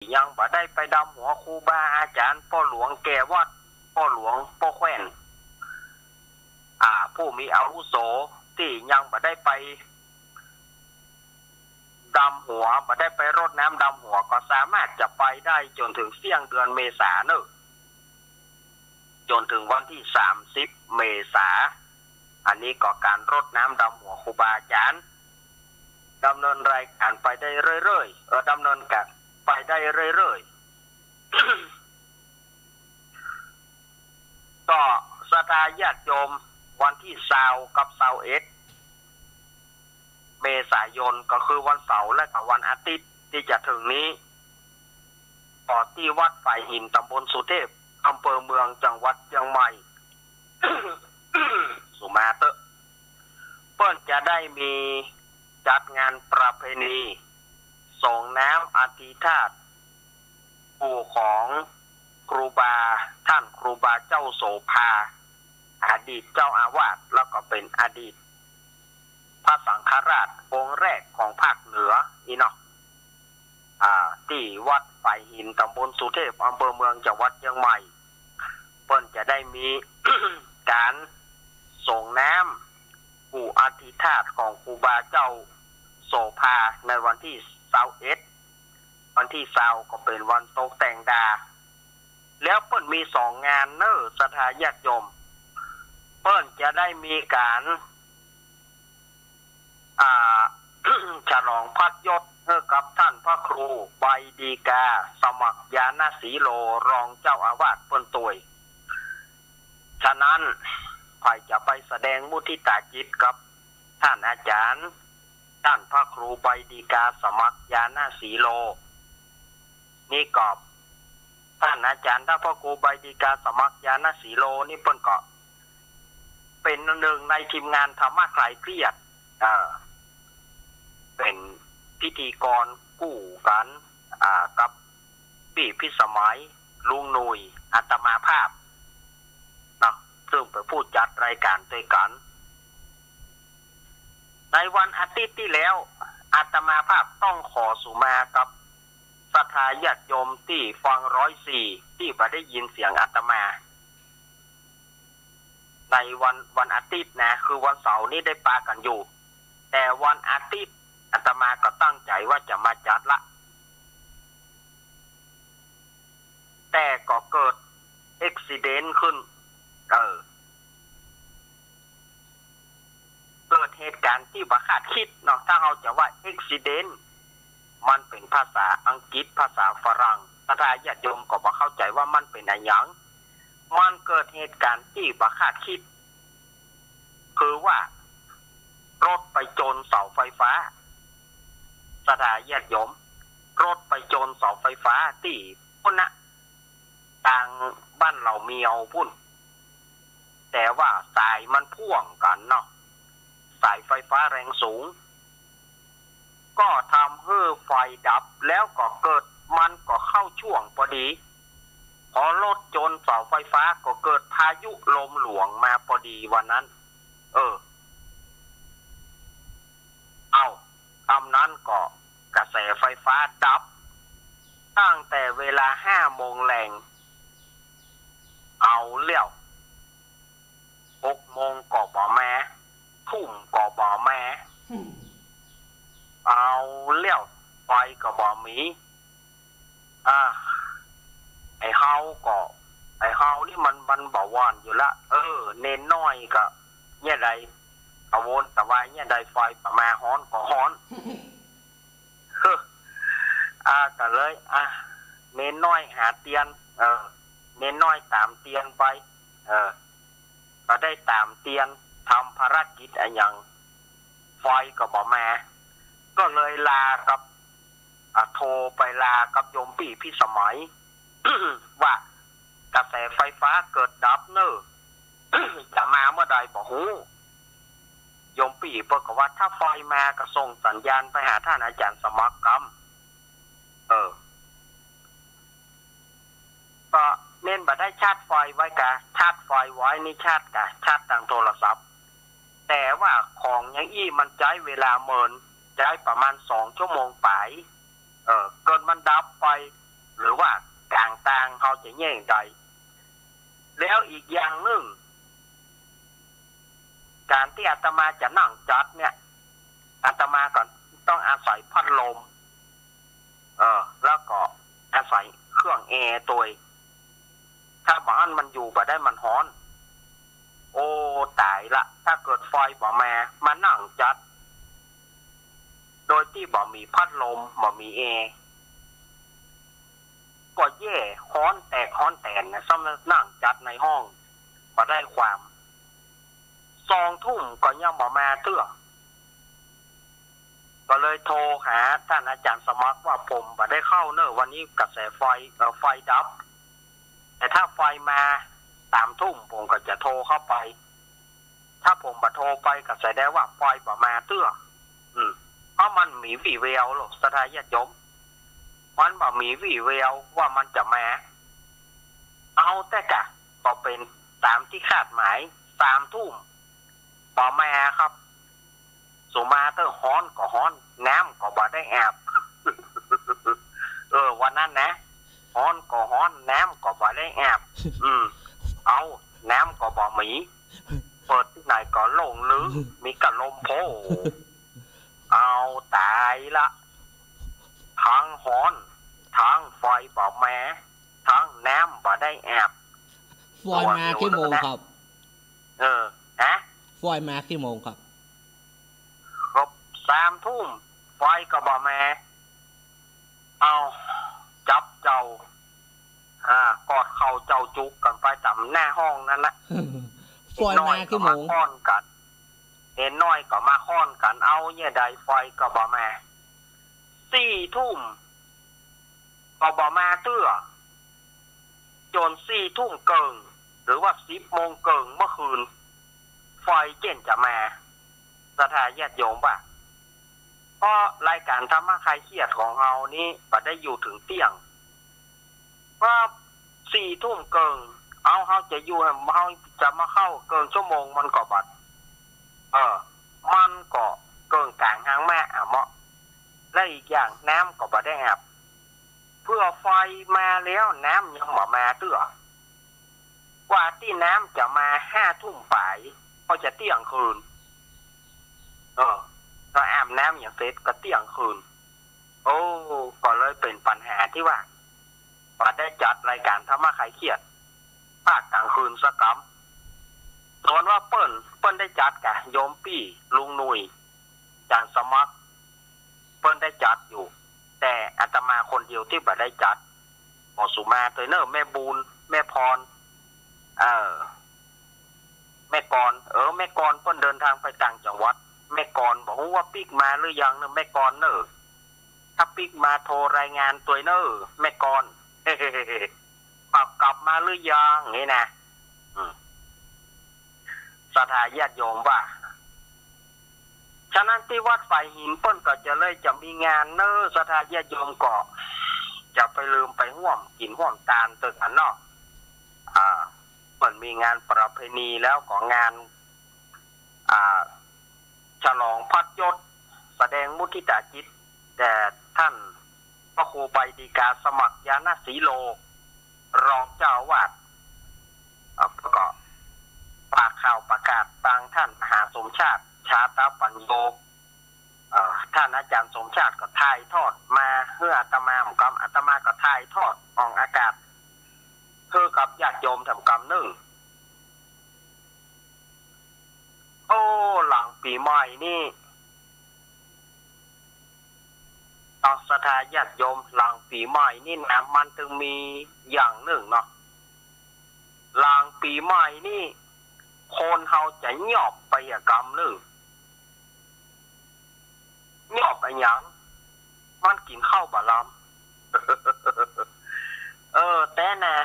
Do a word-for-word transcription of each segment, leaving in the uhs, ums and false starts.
ยังบ่ได้ไปดำหัวครูบาอาจ๋ารย์ ป้อหลวงแก่วัด ป้อหลวงป้อแคว่น อ่า ผู้มีอาวุโสตี้ยังบ่ได้ไปดำหัว บ่ได้ไปรดน้ำดำหัว ก็สามารถจะไปได้จ๋นเถิงเสี้ยงเดือนเมษาเนาะ จ๋นเถิงวันตี้สามสิบเมษา อันนี้ก็ก๋านรดน้ำดำหัวครูบาอาจ๋ารย์ ดำเนินรายก๋านไปได้เรื่อยๆ เออ ดำเนินก๋านไปได้เรื่อยๆ ก็ศรัทธาญาติโยม วันตี้ซาวกับซาวเอ็ดเมษายน ก็คือวันเสาร์และก็วันอาทิตย์ตี้จะเถิงนี้ ก็ตี้วัดฝายหิน ต๋ำบลสุเทพ อำเภอเมือง จังหวัดเจียงใหม่ สุมาเต๊อะ เปิ้นจะได้มีจัดงานประเพณีส่งน้ำอธิธาตุปู่ของครูบา ต้านครูบาเจ้าโสภา อดีตเจ้าอาวาส แล้วก็เป๋นอดีตพระสังฆราชองค์แรกของภาคเหนืออี้เนาะ อ่า ตี้วัดฝายหิน ต๋ำบลสุเทพ อำเภอเมือง จังหวัดเจียงใหม่ เปิ้นจะได้มี ก๋านส่งน้ำปู่อธิธาตุของครูบาเจ้าโสภา ในวันตี้ซาวเอ็ด วันตี้ซาวก็เป๋นวันตกแต่งดา แล้วเปิ้นมีสองงานเนาะ ศรัทธาญาติโยม เปิ้นจะได้มีก๋าน อ่า ฉลองพัดยศหื้อกับต้านพระครูใบดีกา สมัครญาณสีโล รองเจ้าอาวาสเปิ้นตวย ฉะนั้น ใผจะไปแสดงมุทิตาจิตกับต้านอาจ๋ารย์ ต้านพระครูใบดีกา สมัครญาณสีโล นี่ก็ ต้านอาจ๋ารย์ ต้านพระครูใบดีกา สมัครญาณสีโล นี่เปิ้นก็เป๋นนึ่งในทีมงานธรรมะคลายเครียด เออ เป๋นพิธีกรคู่กั๋น อ่า กับปี้พิสมัย ลุงหนุ่ย อาตมาภาพเนาะ ซึ่งเป๋นผู้จัดรายก๋านตวยกั๋น ในวันอาทิตย์ตี้แล้ว อาตมาภาพต้องขอสุมากับศรัทธาญาติโยมตี้ฟังร้อยสี่ ตี้บ่ได้ยินเสียงอาตมา ในวัน วันอาทิตย์นะ คือวันเสาร์นี้ได้ปากั๋นอยู่ แต่วันอาทิตย์อาตมาก็ตั้งใจ๋ว่าจะมาจัดละ แต่ก็เกิดอุบัติเหตุขึ้น เออ เกิดเหตุก๋ารณ์ตี้บ่คาดคิดเนาะ ถ้าเฮาจะว่าอุบัติเหตุ มันเป๋นภาษาอังกฤษ ภาษาฝรั่ง ศรัทธาญาติโยมก็บ่เข้าใจ๋ว่ามันเป๋นอะหยัง มันเกิดเหตุก๋ารณ์ตี้บ่คาดคิด คือว่ารถไปจนเสาไฟฟ้า ศรัทธาญาติโยม รถไปจนเสาไฟฟ้าตี้ปุ้นนะ ตางบ้านเหล่าเมียวปุ้น แต่ว่าสายมันพ่วงกั๋นเนาะ สายไฟฟ้าแรงสูง ก็ทำหื้อไฟดับ แล้วก็เกิด มันก็เข้าช่วงปอดี พอรถจนเสาไฟฟ้าก็เกิดพายุลมหลวงมาปอดีวันนั้น เออ เอ้า กำนั้นก็กระแสไฟฟ้าดับ ตั้งแต่เวลาห้าโมงแลง เอาแล้ว หกโมงก็บ่มา ทุ่มก็บ่มา เอาแล้ว ไฟก็บ่มี อ่า ไอ้เฮาก็ ไอ้เฮานี่มัน มันบ่หวั่นอยู่ละ เออ เณรน้อยก็ เยียะใด กระวนกระวาย เยียะใด ไฟบ่มา ฮ้อนก็ฮ้อน เฮ้อ อ่า ก็เลย อ่ะ เณรน้อยหาเตียน เออ เณรน้อยต๋ามเตียนไป เออ ก็ได้ต๋ามเตียน ทำภารกิจอะหยัง ไฟก็บ่มา ก็เลยลากับ อ่ะ โทรไปลากับโยมปี้พิสมัย ว่ากระแสไฟฟ้าเกิดดับเน่อ จะมาเมื่อใดบ่ฮู้ โยมปี้เปิ้นก็ว่าถ้าไฟมาก็ส่งสัญญาณไปหาต้านอาจ๋ารย์สมัครกำ เออ ก็เณรบ่ได้ชาร์จไฟไว้กา ชาร์จไฟไว้นี่ชาร์จกา ชาร์จตางโทรศัพท์ แต่ว่าของอย่างอี้มันใจ๊เวลาเมิน ใจ๊ประมาณสองชั่วโมงป๋าย เออ เกิดมันดับไป ตางเฮาจะแย่งใด แล้วอีกอย่างนึ่ง ก๋านตี้อาตมาจะนั่งจัดเนี่ย อาตมาก็ต้องอาศัยพัดลม เออ แล้วก็อาศัยเครื่องแอร์ตวย ถ้าบ่อั้นมันอยู่บ่ได้ มันฮ้อน โอ้ ต๋ายละ ถ้าเกิดไฟบ่มา มานั่งจัด โดยตี้บ่มีพัดลม บ่มีแอร์ ก็แย่ ฮ้อนแตกฮ้อนแตนนะ ซ้ำนั่งจัดในห้อง บ่ได้ความ สองทุ่มก็ยังบ่มาเตื้อ ก็เลยโทรหาต้านอาจ๋ารย์สมัครว่า ผมบ่ได้เข้าเน่อ วันนี้กระแสไฟ เอ่อ ไฟดับ แต่ถ้าไฟมาสามทุ่มผมก็จะโทรเข้าไป ถ้าผมบ่โทรไปก็แสดงว่าไฟบ่มาเตื้อ อืม เพราะมันมีวี่แววหรอก ศรัทธาญาติโยม มันบ่มีวี่แววว่ามันจะมา เอาแต่กะ ก็เป๋นต๋ามตี้คาดหมาย สามทุ่มบ่มาครับ สุมาเตื้อ ฮ้อนก็ฮ้อน น้ำก็บ่ได้อาบ เออ วันนั้นนะ ฮ้อนก็ฮ้อน น้ำก็บ่ได้อาบ อืม เอา น้ำก็บ่มี เปิดตี้ไหนก็โล่งลึง มีกะลมโพ เอาต๋ายละ ตึงฮ้อน ตึงไฟบ่มา ตึงน้ำบ่ได้อาบ ไฟมากี่โมงครับ เออ ฮะ ไฟมากี่โมงครับ ครับ สามทุ่ม ไฟก็บ่มา เอา จับเจ้า อ่า กอดเข่าเจ้าจุกกั๋นไปต๋ามหน้าห้องนั้นนะ ไฟมากี่โมง เด็กน้อยก็มาค้อนกั๋น เด็กน้อยก็มาค้อนกั๋น เอาเยียะใด ไฟก็บ่มา สี่ทุ่ม ก็บ่มาเตื้อ จ๋นสี่ทุ่มเกิ่ง หรือว่าสิบโมงเกิ่งเมื่อคืน ไฟเจ้นจะมา ศรัทธาญาติโยมว่า เพราะรายก๋านธรรมะคลายเครียดของเฮานี้บ่ได้อยู่เถิงเตี้ยง เพราะสี่ทุ่มเกิ่ง เอา เฮาจะอยู่ เฮาจะมาเข้าเกิ่งชั่วโมงมันก็บ่ เออ มันก็เกิ่งก๋างฮางแมะอะเมาะ และอีกอย่างน้ำก็บ่ได้อาบ เผื่อไฟมาแล้วน้ำยังบ่มาเตื้อ กว่าตี้น้ำจะมาห้าทุ่มป๋าย ก็จะเตี้ยงคืน เออ ก็อาบน้ำหยังเสร็จก็เตี้ยงคืน โอ้ ก็เลยเป๋นปัญหาตี้ว่า บ่ได้จัดรายก๋านธรรมะคลายเครียด ภาคก๋างคืนสักกำ ส่วนว่าเปิ้น เปิ้นได้จัดกะ โยมปี้ ลุงหนุ่ย อาจ๋ารย์สมัคร เปิ้นได้จัดอยู่ แต่อาตมาคนเดียวตี้บ่ได้จัด หมอสุมาตวยเน่อ แม่บุญ แม่พร เออ แม่กร เออ แม่กรเปิ้นเดินทางไปต่างจังหวัด แม่กรบ่ฮู้ว่าปิ๊กมาหรือยังเน่อ แม่กรเน่อ ถ้าปิ๊กมาโทรรายงานตวยเน่อ แม่กร ว่ากลับมาหรือยัง นี่นะ อืม ศรัทธาญาติโยมว่า ฉะนั้นตี้วัดฝายหินเปิ้นก็จะเลยจะมีงานเน่อ ศรัทธาญาติโยมก็จะไปลืมไปฮ่วมกิ๋นฮ่วมตานตวยกั๋นเนาะ อ่า เปิ้นมีงานประเพณีแล้วก็งาน อ่า ฉลองพัดยศ แสดงมุทิตาจิต แด่ต้านพระครูใบดีกาสมัคร ญาณสีโล รองเจ้าอาวาส เอ่อ ก็ปากข่าวประกาศตางต้านมหาสมชาติ ชาตปัญโญ เอ่อ ต้านอาจ๋ารย์สมชาติก็ถ่ายทอดมาหื้ออาตมาเหมือนกั๋น อาตมาก็ถ่ายทอดออกอากาศหื้อกับญาติโยมแถมกำนึ่ง โอ้ หลังปี๋ใหม่นี่ เนาะ ศรัทธาญาติโยม หลังปี๋ใหม่นี่นะ มันตึงมีอย่างนึ่งเนาะ หลังปี๋ใหม่นี่ คนเฮาจะเงียบไปอะกำนึ่ง เงียบอะหยัง มันกิ๋นข้าวบ่ลำ เออ แต่นะ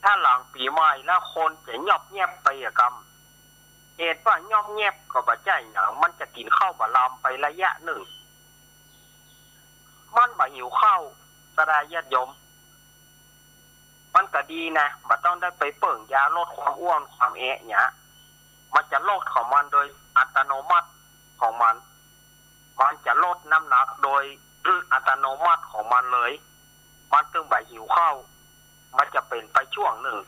ถ้าหลังปี๋ใหม่แล้วคนจะเงียบเงียบไปอะกำ เหตุว่าเงียบเงียบก็บ่ใจ้หยัง มันจะกิ๋นข้าวบ่ลำไประยะนึ่ง มันบ่หิวข้าว ศรัทธาญาติโยม มันก็ดีนะ บ่ต้องได้ไปเปิ้งยาลดความอ้วนความแอะหยัง มันจะลดของมันโดยอัตโนมัติของมัน มันจะลดน้ำหนักโดยอัตโนมัติของมันเลย มันตึงบ่หิวข้าว มันจะเป๋นไปช่วงนึ่ง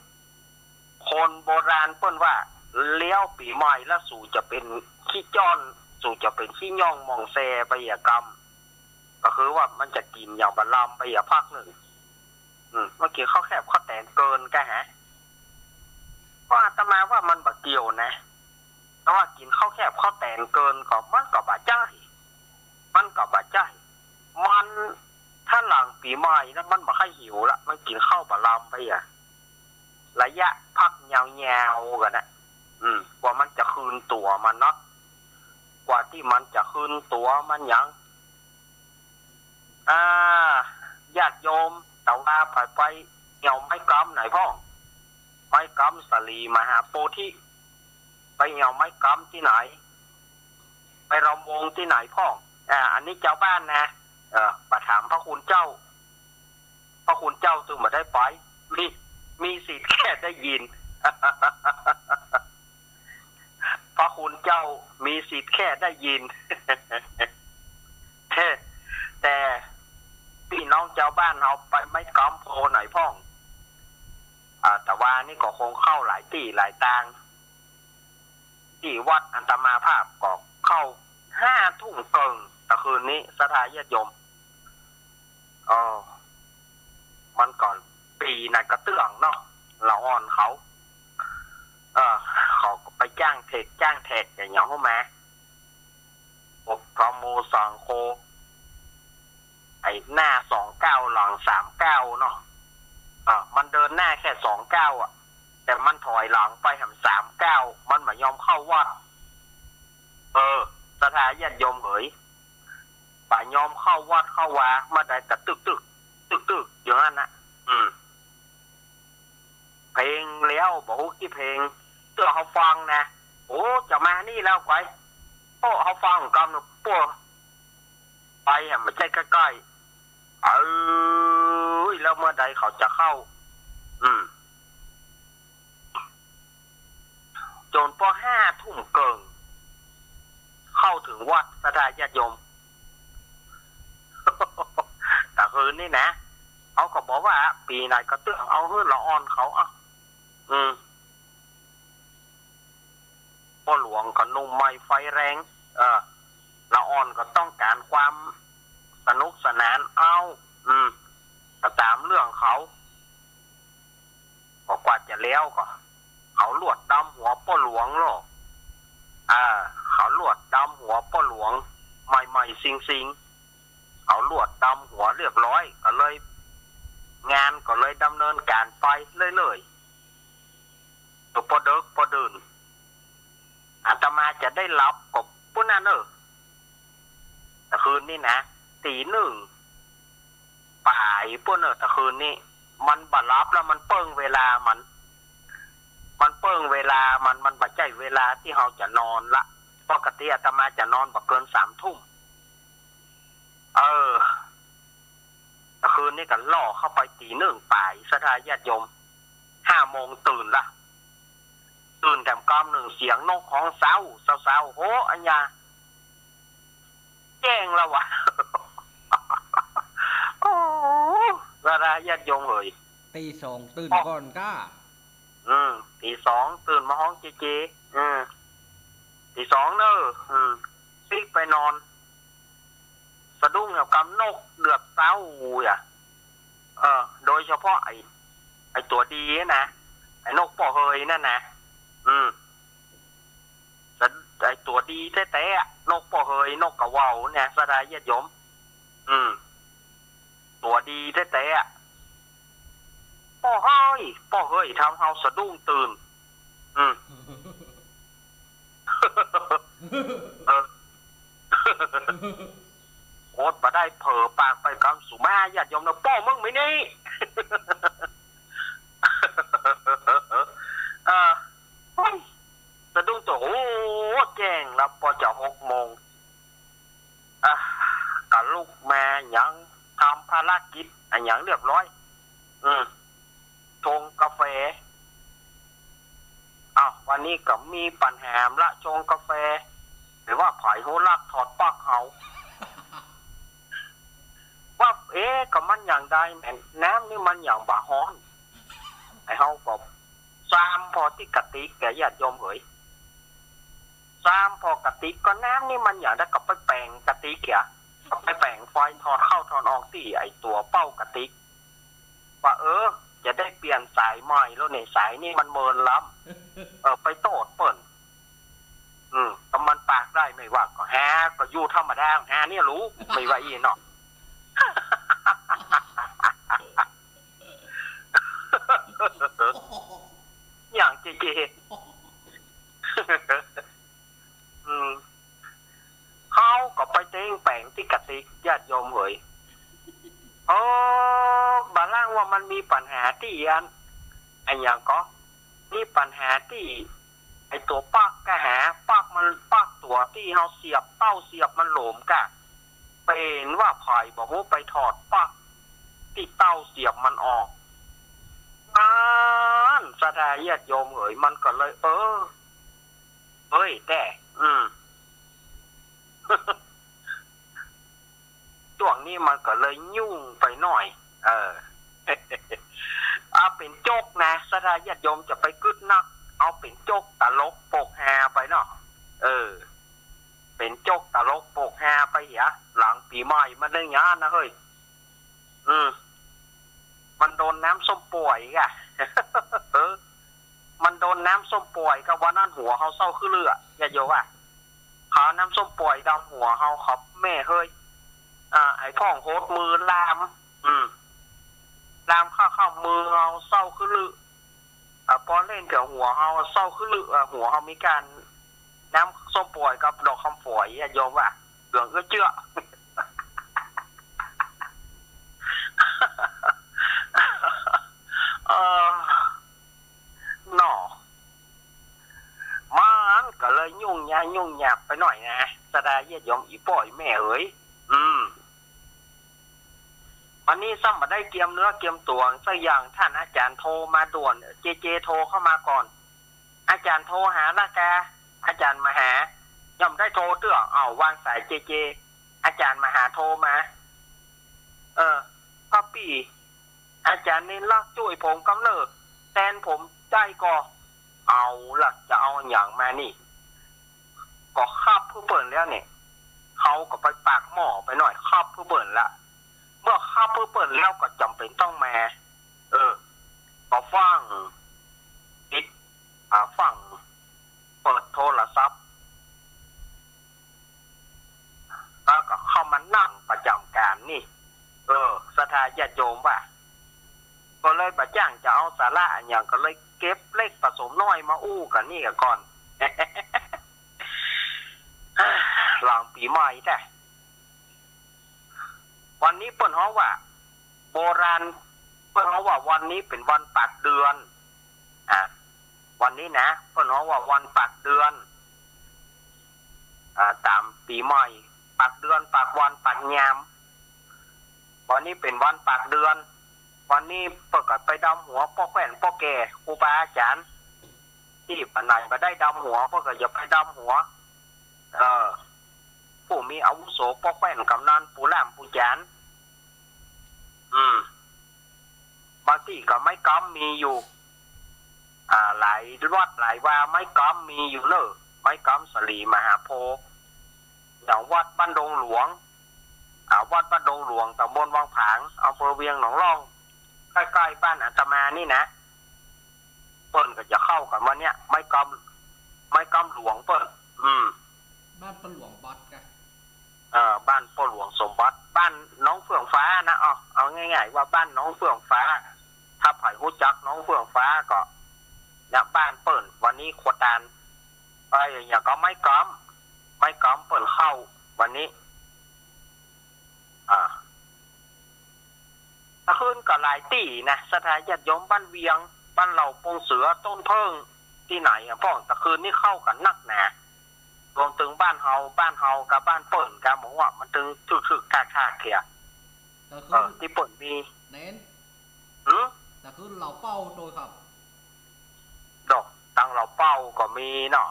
คนโบราณเปิ้นว่า แล้วปี๋ใหม่แล้วสูจะเป๋นขี้จ้อน สูจะเป๋นขี้ย่องหม่องแซไปเหียกำ ก็คือว่ามันจะกิ๋นอย่างบ่ลำไปเหียพักนึ่ง อืม มันกิ๋นข้าวแคบข้าวแตนเกินกะฮะ ก็อาตมาว่ามันบ่เกี่ยวนะ แต่ว่ากิ๋นข้าวแคบข้าวแตนเกินก็มันก็บ่ใจ้ มันก็บ่ใจ้ มัน ถ้าหลังปี๋ใหม่นะมันบ่ค่อยหิวละ มันกิ๋นข้าวบ่ลำไปอะ ระยะพักยาวๆ กั๋นนะ อืม กว่ามันจะคืนตั๋วมันเนาะ กว่าตี้มันจะคืนตั๋วมันหยัง อ่า ญาติโยม แต่ว่าไป ไปเหี่ยวไม้กำไหนพ่อง ไม้กำสาลีมหาโพธิ ไปเหี่ยวไม้กำตี้ไหน ไปรำวงตี้ไหนพ่อง อ่า อันนี้จาวบ้านนะ เออ ไปถามพระคุณเจ้า พระคุณเจ้าตึงบ่ได้ไป มี มีสิทธิ์แค่ได้ยิน พระคุณเจ้ามีสิทธิ์แค่ได้ยิน แต่ปี้น้องจาวบ้านเฮาไปไม้กำโพไหนพ่อง อ่า แต่ว่านี่ก็คงเข้าหลายตี้หลายตาง ตี้วัดอาตมาภาพก็เข้าห้าทุ่มเกิ่งตะคืนนี้ ศรัทธาญาติโยม เออ มันก่อนปี๋ไหนกระเตื้องเนาะ ละอ่อนเขา เออ เขาก็ไปจ้างเทรดจ้างแทร็กอย่างเงี้ยฮู้ไหม อบรมหมู่สองโค ไอ้หน้าสองก้าวหลังสามก้าวเนาะ อ่ะ มันเดินหน้าแค่สองก้าวอะ แต่มันถอยหลังไปแหมสามก้าว มันบ่ยอมเข้าวัด เออ ศรัทธาญาติโยมเหย บ่ยอมเข้าวัดเข้าวา มาได้กระตึกตึก ตึกตึก อย่างนั้นนะ อืม เพลงแล้วบ่ฮู้กี่เพลง เตื้อเฮาฟังนะ โอ้ จะมานี่แล้วไป โอ้ เฮาฟังกำหนึ่ง ปวด ไปอะ บ่ใจ้ใก้ๆ เอ้ย แล้วเมื่อใดเขาจะเข้า อืม จ๋นปอห้าทุ่มเกิ่ง เข้าเถิงวัด ศรัทธาญาติโยม ตะคืนนี้นะ เขาก็บอกว่า ปี๋ไหนกระเตื้อง เอาหื้อละอ่อนเขา อ่ะ อืม ป้อหลวงก็หนุ่มใหม่ไฟแรง เออ ละอ่อนก็ต้องก๋านความสนุกสนาน เอ้า อืม ก็ต๋ามเรื่องเขา ก็กว่าจะแล้วก็ เขาลวดดำหัวป้อหลวงโล่ะ อ่า เขาลวดดำหัวป้อหลวง ใหม่ๆ ซิงๆ เขาลวดดำหัวเรียบร้อย ก็เลย งานก็เลยดำเนินก๋านไปเรื่อยๆ ก็ปอเดิ็กปอดื่น อาตมาจะได้หลับก็ปู้นนั้นเน่อ ตะคืนนี้นะ ตี๋หนึ่งป๋ายปู้นเน่อ ตะคืนนี้ มันบ่หลับแล้ว มันเปิ้งเวลามัน มันเปิ้งเวลามัน มันบ่ใจ้เวลาตี้เฮาจะนอนละ ปกติอาตมาจะนอนบ่เกินสามทุ่ม เออ คืนนี้ก็ล่อเข้าไปตี๋หนึ่งป๋าย ศรัทธาญาติโยม ห้าโมงตื่นละ ตื่นแถมกำหนึ่งเสียงนกฮ้องเซ้า เซ้าๆ โห อันยา แจ้งแล้ววะ โอ้ ศรัทธาญาติโยมเหย ตี๋สองตื่นก่อนก้า อืม ตี๋สองตื่นมาฮ้องเจเจ อืม ตี๋สองเน่อ อืม ปิ๊กไปนอน สะดุ้งแถมกำนกเดือบเซ้าอ่ะ เออ โดยเฉพาะไอ้ ไอ้ตั๋วดีนะ ไอ้นกป้อเฮยนั่นนะ อืม สะ- ไอ้ตั๋วดีแต๊ๆ อะ นกป้อเฮย นกกระเหว่าเนี่ย ศรัทธาญาติโยม อืม ตั๋วดีแต๊ๆ อะ ป้อเฮย ป้อเฮย ทำเฮาสะดุ้งตื่น อืม เออ อดบ่ได้เผลอปากไปกำ สุมาญาติโยมเน่อ ป้อมึงไหมนี่ เออ เฮ้ย สะดุ้งตื่น โอ้ แจ้งแล้ว ปอจะหกโมง อ่ะ ก็ลุกมาหยัง ทำภารกิจอะหยังเรียบร้อย อืม ชงกาแฟ อ้าว วันนี้ก็มีปัญหาละ ชงกาแฟ หรือว่าไผฮู้ลักถอดปลั๊กเอา ว่า เอ๊ะ ก็มันหยังได้แหม น้ำนี่มันหยังบ่ฮ้อน อ้เฮาก็ซ้ำผ่อตี้กระติกแก่ญาติโยมเหย ซ้ำผ่อกระติก ก็น้ำนี่มันอย่างใดก็ไปแป๋งกระติกเหีย ก็ไปแป๋งไฟถอดเข้าถอดออกตี้ไอ้ตั๋วเป้ากระติก ว่า เออ จะได้เปลี่ยนสายใหม่แล้วเนี่ย สายนี่มันเมินล้ำ เออ ไปโต้ษเปิ้น อืม ก็มันปากได้ไม่ว่า ก็หา ก็อยู่ธรรมดา หาเนี่ยรู้ ไม่ว่าอี้เนาะ อย่างเจเจ อืม เฮาก็ไปเต๊งแป๋งตี้กระติก ญาติโยมเหย เออ บ่าล่างว่ามันมีปัญหาตี้อัน อันหยังก็ มีปัญหาตี้ ไอ้ตั๋วปลั๊กก็หา ปลั๊กมัน ปลั๊กตั๋วตี้เฮาเสียบ เต้าเสียบมันหลวมกะ เป๋นว่าใผบ่ฮู้ไปถอดปลั๊กตี้เต้าเสียบมันออก อัน ศรัทธาญาติโยมเหย มันก็เลย เออ เฮ้ย แต๊ อืม จ้วงนี้มันก็เลยยุ่งไปหน้อย เออ เอาเป๋นโจ๊กนะ ศรัทธาญาติโยมจะไปกึ๊ดนัก เอาเป๋นโจ๊กตลกโปกฮาไปเนาะ เออ เป๋นโจ๊กตลกโปกฮาไปเหีย หลังปี๋ใหม่มันได้หยังนะเฮ้ย อืม มันโดนน้ำส้มป่วยกะ เออ มันโดนน้ำส้มป่วยกะ วันนั้นหัวเฮาเศร้าคือลือ ญาติโยมว่า เขาเอาน้ำส้มป่วยดำหัวเฮาครับ แม่เฮ้ย อ่า ไอ้พ่องโหดมือลาม อืม ลามเข้าเข้ามือเฮาเศร้าคือลือ อ่า ปอเล่นกับหัวเฮาเศร้าคือลือ อ่า หัวเฮามีการน้ำส้มป่วยกับดอกคำฝอย ญาติโยมว่า เหลืองเอื้อเจื้อ เออ เนาะ มันก็เลยยุ่งยากยุ่งยากไปหน้อยนะ ศรัทธาญาติโยม อี่ป้ออี่แม่เหย อืม วันนี้ซ้ำบ่ได้เกียมเนื้อเกียมตั๋วสักอย่าง ต้านอาจ๋ารย์โทรมาด่วน เจเจโทรเข้ามาก่อน อาจ๋ารย์โทรหาละกา อาจ๋ารย์มาหา ยังบ่ได้โทรเตื้อ อ้าว วางสายเจเจ อาจ๋ารย์มาหาโทรมา เออ ป้อปี้ อาจ๋ารย์เณรลักษณ์จ้วยผมกำเนิด แตนผมได้ก่อ เอาละ จะเอาหยังมานี่ ก็คับหื้อเปิ้นแล้วเนี่ย เฮาก็ไปปากหม้อไปหน้อย คับหื้อเปิ้นละ เมื่อคับหื้อเปิ้นแล้วก็จ๋ำเป๋นต้องมา เออ ก็ฟั่งปิด อ่า ฟั่งเปิดโทรศัพท์ แล้วก็เข้ามานั่งประจ๋ำก๋านนี่ เออ ศรัทธาญาติโยมว่า ก็เลยบ่จ้างจะเอาสาระอะหยัง ก็เลยเก็บเล็กผสมน้อยมาอู้กั๋นนี่ก่อน หลังปี๋ใหม่แต๊ วันนี้เปิ้นฮ้องว่า โบราณเปิ้นฮ้องว่าวันนี้เป๋นวันปากเดือน อ่ะ วันนี้นะ เปิ้นฮ้องว่าวันปากเดือน อ่า ต๋ามปี๋ใหม่ ปากเดือน ปากวัน ปากยาม วันนี้เป๋นวันปากเดือน วันนี้เปิ้นก็ไปดำหัวป้อแคว่นป้อแก่ ครูบาอาจ๋ารย์ ตี้บ่าไหนบ่ได้ดำหัว เปิ้นก็อย่าไปดำหัว เออ ผู้มีอาวุโส ป้อแคว่น ก๋ำนัน ปู่หล้าม ปู่จารย์ อืม บางตี้ก็ไม้กำมีอยู่ อ่า หลายวัดหลายวา ไม้กำมีอยู่เน่อ ไม้กำสลีมหาโพธิ์ อย่างวัดบ้านดงหลวง อ่า วัดบ้านดงหลวง ตำบลวังผาง อำเภอเวียงหนองล่อง ใก้ๆ บ้านอาตมานี่นะ เปิ้นก็จะเข้ากั๋นวันเนี้ย ไม้กำ ไม้กำหลวงเปิ้น อืม บ้านป้อหลวงบัตรกะ เอ่อ บ้านป้อหลวงสมบัติ บ้านน้องเฟื่องฟ้านะ เอา เอาง่ายๆ ว่าบ้านน้องเฟื่องฟ้า ถ้าใผฮู้จักน้องเฟื่องฟ้าก็ เนี่ย บ้านเปิ้น วันนี้ครัวตาล เอ่อ อย่างก็ไม้กำ ไม้กำเปิ้นเข้าวันนี้ อ่า ตะคืนก็หลายตี้นะ ศรัทธาญาติโยม บ้านเวียง บ้านเหล่าปงเสือ ต้นเผิ้ง ตี้ไหนอะพ่อง ตะคืนนี้เข้ากั๋นนักหนา รวมเถิงบ้านเฮา บ้านเฮากับบ้านเปิ้นกะ หมอว่ามันตึงคึกๆ คักๆ เหีย ตะคืน เออ ตี้เปิ้นมี เณร หือ ตะคืนเหล่าเป้าโตยครับ ดอก ตังเหล่าเป้าก็มีเนาะ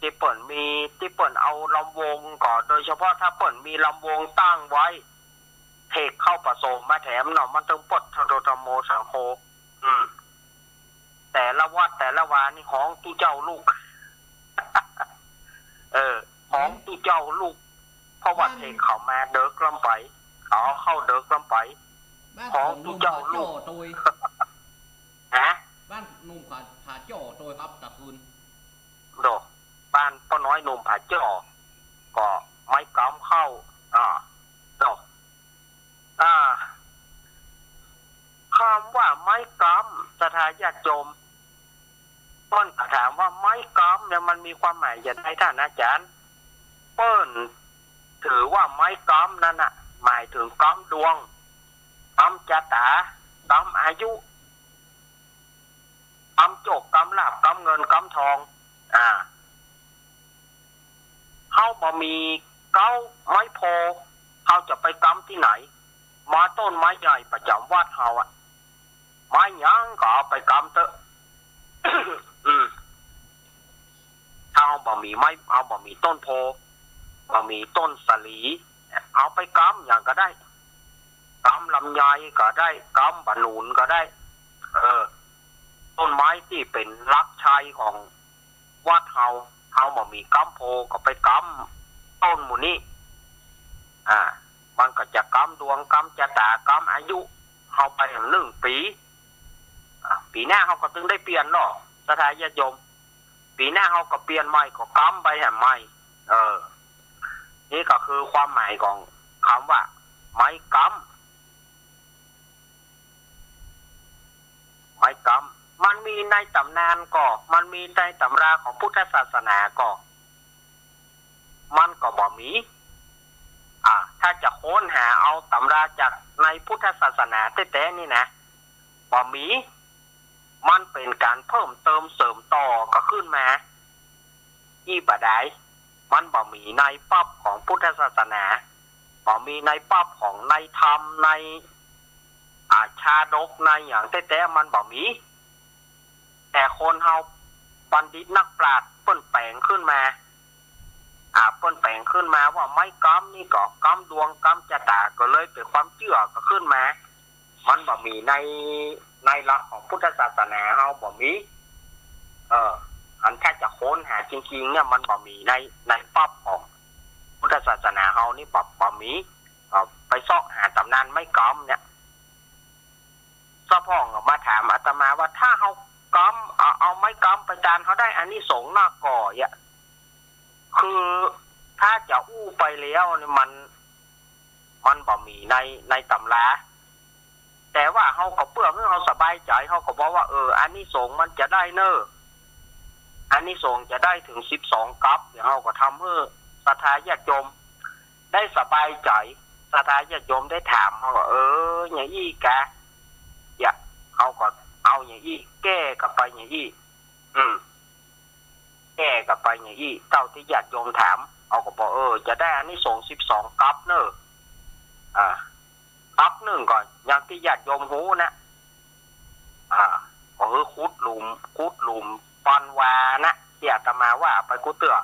ตี้เปิ้นมี ตี้เปิ้นเอาลำวงก็ โดยเฉพาะถ้าเปิ้นมีลำวงตั้งไว้ เทกเข้าผสมมาแถมเนาะ มันตึงปด ทะโท ธัมโม สังโฆ อืม แต่ละวานี่ฮ้องตุ๊เจ้าลูก เออ ฮ้องตุ๊เจ้าลูก เพราะว่า บ้าน เถิงเขามาเดิ็กล้ำไป เขาเข้าเดิ็กล้ำไป บ้าน ฮ้องตุ๊เจ้าลูก ผมหนุ่มผาจ้อโตย ฮะ บ้านหนุ่มผา ผาจ้อโตยครับ ตะคืน โด บ้านป้อน้อยหนุ่มผาจ้อ ก็ไม้ก๊ำเข้า อ่า โด อ่า กำว่าไม้ก๊ำ ศรัทธาญาติโยม เปิ้นก็ถามว่าไม้ก๊ำเนี่ยมันมีความหมายจะใด ท่านอาจารย์ เปิ้นถือว่าไม้ก๊ำนั้นน่ะ หมายถึงก๊ำดวง ก๊ำจะต๋า ก๊ำอายุ ก๊ำโจค ก๊ำลาภ ก๊ำเงิน ก๊ำทอง อ่า เฮาบ่มีเก๊าไม้โพธิ์ เฮาจะไปก๊ำตี้ไหน มาต้นไม้ใหญ่ประจ๋ำวัดเฮาอะ ไม้หยังก็เอาไปก๊ำเต๊อะ อืม ถ้าเฮาบ่มีไม้ เฮาบ่มีต้นโพธิ์ บ่มีต้นสาลี เอาไปก๊ำหยังก็ได้ ก๊ำลำไยก็ได้ ก๊ำบ่าหนุนก็ได้ เออ ต้นไม้ตี้เป๋นหลักชัยของวัดเฮา เฮาบ่มีก๊ำโพธิ์ก็ไปก๊ำต้นหมู่นี้ อ่า มันก็จะก๊ำดวง ก๊ำจะต๋า ก๊ำอายุเฮาไปแหมหนึ่งปี๋ อ่า ปี๋หน้าเฮาก็ตึงได้เปลี่ยนเนาะ ศรัทธาญาติโยม ปี๋หน้าเฮาก็เปลี่ยนใหม่ ก็ก๊ำไปแหมใหม่ เออ นี่ก็คือความหมายของกำว่าไม้ก๊ำ ไม้ก๊ำ มันมีในต๋ำนานก่อ มันมีในต๋ำราของพุทธศาสนาก่อ มันก็บ่มี อ่า ถ้าจะค้นหาเอาต๋ำราจากในพุทธศาสนาแต๊ๆ นี่นะ บ่มี มันเป๋นก๋านเพิ่มเติมเสริมต่อก็ขึ้นมา อี้บ่ดาย มันบ่มีในปั๊บของพุทธศาสนา บ่มีในปั๊บของในธรรม ใน อ่า ชาดก ในหยังแต๊ๆ มันบ่มี แต่คนเฮาบัณฑิตนักปราชญ์เปิ้นแป๋งขึ้นมา อ่า เปิ้นแป๋งขึ้นมาว่าไม้ก๊ำนี่ก็ก๊ำดวงก๊ำจะต๋า ก็เลยเป๋นความเจื้อก็ขึ้นมา มันบ่มีใน ในหลักของพุทธศาสนาเฮาบ่มี เออ อันถ้าจะค้นหาจริงๆ เนี่ย มันบ่มีใน ในปั๊บของพุทธศาสนาเฮานี่บ่ บ่มี เอ่อ ไปเซาะหาต๋ำนานไม้ก๊ำเนี่ย สะพ่องก็มาถามอาตมาว่า ถ้าเฮาก๊ำ เอา เอาไม้ก๊ำไปตาน เฮาได้อานิสงส์นักก่ออะ คือถ้าจะอู้ไปแล้วเนี่ยมัน มันบ่มีใน ในต๋ำรา แต่ว่าเฮาก็เปื้อหื้อเฮาสบายใจ๋ เฮาก็บอกว่า เออ อานิสงส์มันจะได้เน่อ อานิสงส์จะได้เถิงสิบสองกั๊บ เดี๋ยวเฮาก็ทำหื้อศรัทธาญาติโยมได้สบายใจ๋ ศรัทธาญาติโยมได้ถาม เฮาก็ เออ อย่างอี้กา เฮาก็เอาอย่างอี้ แก้กั๋นไปอย่างอี้ อืม แก้กั๋นไปอย่างอี้ เต้าตี้ญาติโยมถาม เฮาก็บอก เออ จะได้อานิสงส์สิบสองกั๊บเน่อ อ่า กั๊บนึ่งก็อย่างตี้ญาติโยมฮู้นะ อ่า ก็คือขุดหลุม ขุดหลุมปันวานะ ตี้อาตมาว่าไปกู้เตื้อ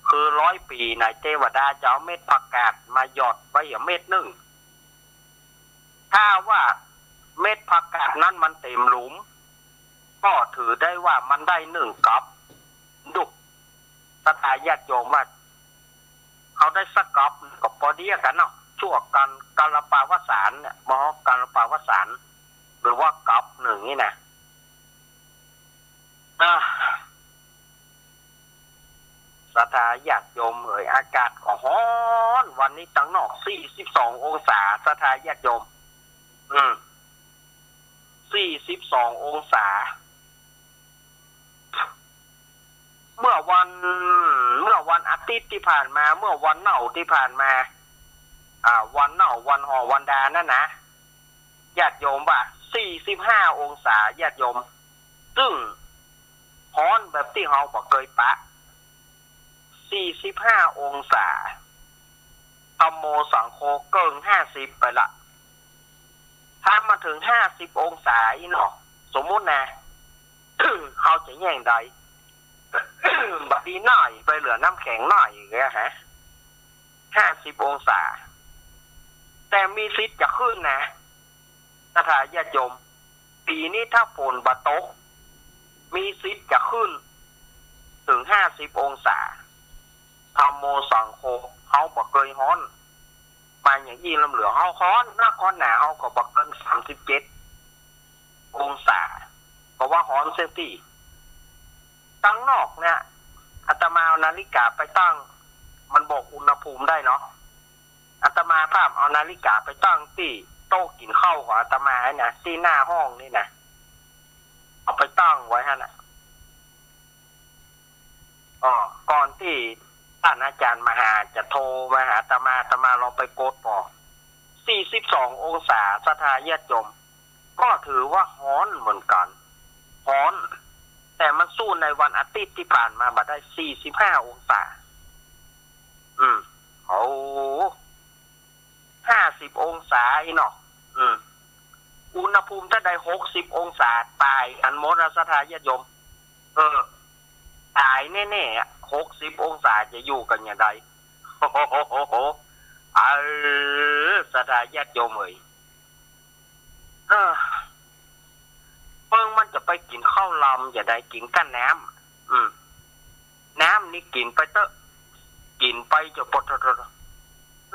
คือร้อยปี๋ไหนเตวดาจะเอาเม็ดผักกาดมาหยอดไว้อย่างเม็ดนึ่ง ถ้าว่าเม็ดผักกาดนั้นมันเต๋มหลุม ก็ถือได้ว่ามันได้นึ่งกั๊บ ดุ ศรัทธาญาติโยมว่า เฮาได้สักกั๊บก็ปอดีกั๋นเนาะ ชั่วกัลปาวสานเนี่ย มอกัลปาวสาน หรือว่ากั๊บนึ่งนี่นะ อ่า ศรัทธาญาติโยมเอ๋ย อากาศก็ฮ้อน วันนี้ตังนอกสี่สิบสององศา ศรัทธาญาติโยม อืม สี่สิบสององศา เมื่อวัน เมื่อวันอาทิตย์ตี้ผ่านมา เมื่อวันเน่าตี้ผ่านมา อ่า วันเน่า วันห่อวันดานั่นนะ ญาติโยมว่า สี่สิบห้าองศา ญาติโยม ซึ่งฮ้อนแบบตี้เฮาบ่เกยปะ สี่สิบห้าองศา ธัมโมสังโฆเกิ่งห้าสิบไปละ ถ้ามาเถิงห้าสิบองศาอี้เนาะ สมมุตินะ เฮาจะแหย่งใด บ่ดีหน้อย ไปเหลือน้ำแข็งหน้อยอย่างเงี้ยฮะ ห้าสิบองศา แต่มีสิทธิ์จะขึ้นนะ ศรัทธาญาติโยม ปี๋นี้ถ้าฝนบ่ตก มีสิทธิ์จะขึ้นเถิงห้าสิบองศา ธัมโมสังโฆ เฮาบ่เกยฮ้อน มาอย่างอี้ลำเหลือเฮาฮ้อนนักฮ้อนหนา เฮาก็บ่เกินสามสิบเจ็ดองศา ก็ว่าฮ้อนเสียตี้ ตังนอกเนี่ย อาตมาเอานาฬิกาไปตั้ง มันบอกอุณหภูมิได้เนาะ อาตมาภาพเอานาฬิกาไปตั้งตี้โต๊ะกิ๋นข้าวของอาตมานะ ตี้หน้าห้องนี่นะ เอาไปตั้งไว้หั้นน่ะ อ้อ ก่อนตี้ต้านอาจ๋ารย์มหาจะโทรมาหาอาตมา อาตมาลองไปกดปอ สี่สิบสององศา ศรัทธาญาติโยม ก็ถือว่าฮ้อนเหมือนกั๋น ฮ้อน แต่มันสู้ในวันอาทิตย์ตี้ผ่านมาบ่ได้ สี่สิบห้าองศา อืม โอ้ ห้าสิบองศาอี้เนาะ อืม อุณหภูมิถ้าได้หกสิบองศา ต๋ายกั๋นหมดอะ ศรัทธาญาติโยม เออ ต๋ายแน่ๆอะ หกสิบองศาจะอยู่กั๋นอย่างใด โอ้โห เออ ศรัทธาญาติโยมเอ๋ย เออ เปิ้งมันจะไปกิ๋นข้าวลำจะได้กิ๋นก้าน้ำ อืม น้ำนี่กิ๋นไปเต๊อะ กิ๋นไปจะปด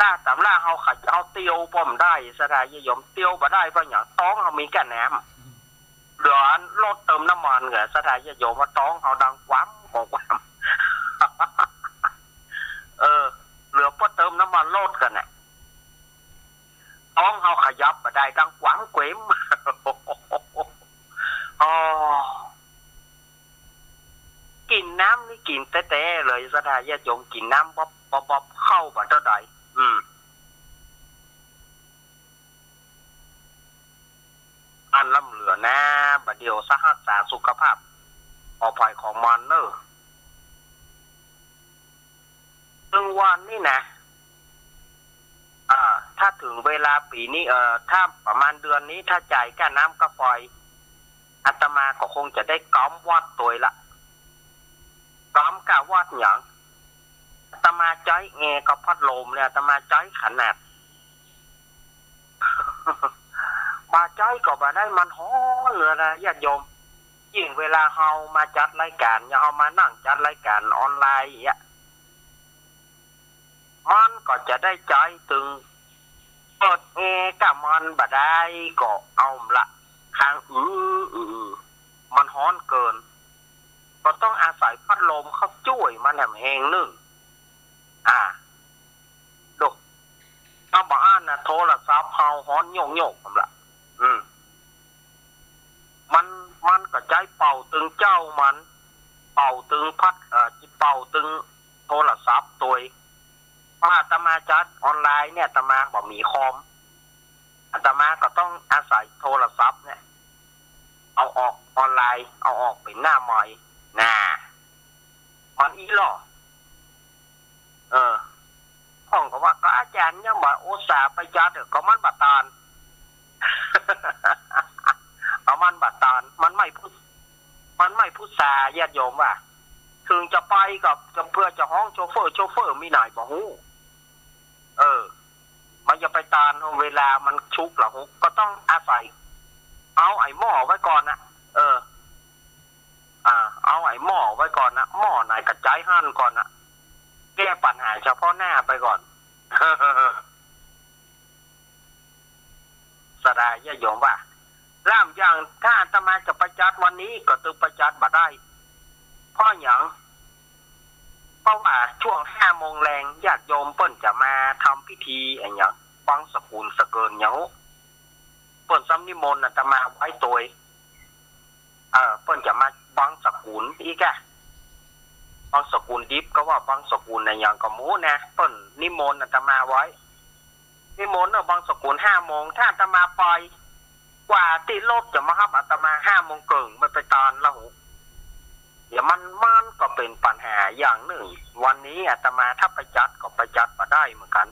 ล่าต๋ามล่าเฮาขะ เฮาเตียวป้อมได้ ศรัทธาญาติโยม เตียวบ่ได้ เพราะหยัง ต๊องเฮามีก้าน้ำ เหลือรถเติมน้ำมันเก๋อ ศรัทธาญาติโยม ว่าต๊องเฮาดังกวำกวำ เออ เหลือป้อเติมน้ำมันรถกั๋นน่ะ ต๊องเฮาขยับบ่ได้ ดังกวำเกวม อ๋อ กิ๋นน้ำนี่กิ๋นแต๊ๆเลย ศรัทธาญาติโยม กิ๋นน้ำบ๊อบๆๆ เข้าบ่เต้าใด อืม อันล้ำเหลือนะ บ่าเดี่ยวสะฮักษาสุขภาพ ขออภัยของมันเน่อ ซึ่งวันนี้นะ อ่า ถ้าเถิงเวลาปี๋นี้ เอ่อ ถ้าประมาณเดือนนี้ ถ้าจ่ายก้าน้ำก้าไฟ อาตมาก็คงจะได้ก๊อมวัดตวยละ ก๊อมก้าวัดหยัง อาตมาใจ๊แอร์กับพัดลมเนี่ย อาตมาใจ๊ขนาด บ่ใจ๊ก็บ่ได้ มันฮ้อนเหลือนะญาติโยม ยิ่งเวลาเฮามาจัดรายก๋าน อย่างเฮามานั่งจัดรายก๋านออนไลน์อย่างเงี้ย มันก็จะได้ใจ๊ตึง เปิดแอร์ก้ามันบ่ได้ก็เอาละ ค้างอือ อือ มันฮ้อนเกิน ก็ต้องอาศัยพัดลมเข้าจ้วยมันแหมแฮงนึ่ง อ่า ดู ถ้าบ่อั้นนะ โทรศัพท์เฮาฮ้อนโยกๆ นั่นละ อืม มัน มันก็ใจ๊เป่าตึงเจ้ามัน เป่าตึงพัด เอ่อ เป่าตึงโทรศัพท์ตวย เพราะอาตมาจัดออนไลน์เนี่ย อาตมาบ่มีคอม อาตมาก็ต้องอาศัยโทรศัพท์เนี่ย เอาออกออนไลน์ เอาออกเป๋นหน้าไมค์ น่า มันอี้ลอ เออ พ่องก็ว่า ก็อาจ๋ารย์ยังบ่อุตส่าห์ไปจัด เออ ก็มันบ่ตาน ก็มันบ่ตาน มันไม่ผู้ มันไม่ผู้สา ญาติโยมว่า เถิงจะไปก็ ก็เปื้อจะฮ้องโชเฟอร์ โชเฟอร์มีไหนบ่ฮู้ เออ มันจะไปตาน เวลามันชุกละหุก ก็ต้องอาศัย เอาไอ้หม้อไว้ก่อนนะ เออ อ่า เอาไอ้หม้อไว้ก่อนนะ หม้อไหนก็ใจ๊หั้นก่อนนะ แก้ปัญหาเฉพาะหน้าไปก่อน ศรัทธาญาติโยมว่า ล่ามอย่าง ถ้าอาตมาจะไปจัดวันนี้ก็ตึงไปจัดบ่ได้ เพราะหยัง เพราะว่าช่วงห้าโมงแลง ญาติโยมเปิ้นจะมาทำพิธีอะหยัง บังสกุลสะเกินหยัง เปิ้นซ้ำนิมนต์อาตมาไว้ตวย เออ เปิ้นจะมาบังสกุลอีกอะ บังสกุลดิบก็ว่า บังสกุลอะหยังก็บ่ฮู้นะ เปิ้นนิมนต์อาตมาไว้ นิมนต์เนาะ บังสกุลห้าโมง ถ้าอาตมาไป กว่าตี้รถจะมาฮับอาตมาห้าโมงเกิ่ง มันไปตานละหุ เดี๋ยวมัน มันก็เป๋นปัญหาอย่างนึ่ง วันนี้อาตมาถ้าไปจัดก็ไปจัดบ่ได้เหมือนกั๋น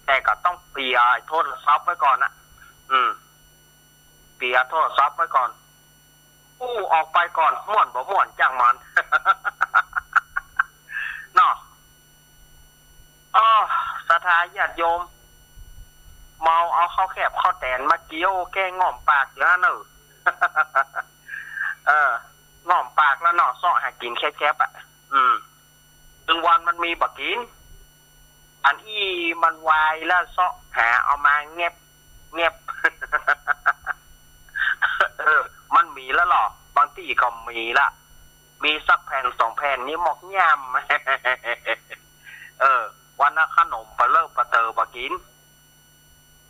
แต่ก็ต้องเปียโทรศัพท์ไว้ก่อนนะ อืม เปียโทรศัพท์ไว้ก่อน อู้ออกไปก่อน ม่วนบ่ม่วนจ้างมัน เนาะ อ้อ ศรัทธาญาติโยม เมาเอาข้าวแคบข้าวแตนมาเคี้ยวแก้ง่อมปากอยู่หั้นเน่อ เออ ง่อมปากแล้วเนาะ เซาะหากิ๋นแคบๆ อะ อืม ตึงวันมันมีบ่กิ๋น อันอี้มันวายแล้วเซาะหาเอามาแงบ แงบ เออ มันมีแล้วลอ บางตี้ก็มีละ มีสักแผ่นสองแผ่นนี่หมอกย่ำ เออ วันนั้นขนมปะเลอะปะเต๋อบ่กิ๋น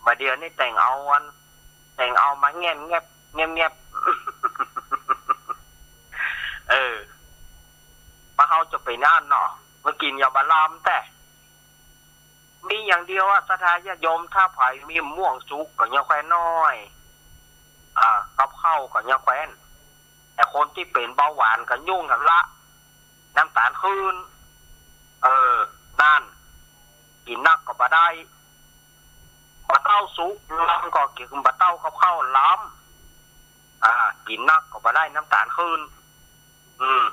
บ่าเดี่ยวนี้แต่งเอาอัน แต่งเอามาแง่นแงบ แง่นแงบ เออ บ่าเฮาจะไปนั่นเนาะ มากิ๋นยาบ่าลำแต๊ มีอย่างเดียวอะ ศรัทธาญาติโยม ถ้าใผมีมะม่วงสุกก็ยอแควนน้อย อ่า กับข้าวก็ยอแควน แต่คนตี้เป๋นเบาหวานก็ยุ่งหั้นละ น้ำต๋าลขึ้น เออ นั่น กิ๋นนักก็บ่ได้ บ่าเต้าสุกลำก็กิ๋น บ่าเต้ากับข้าวลำ อ่า กิ๋นนักก็บ่ได้ น้ำต๋าลขึ้น อืม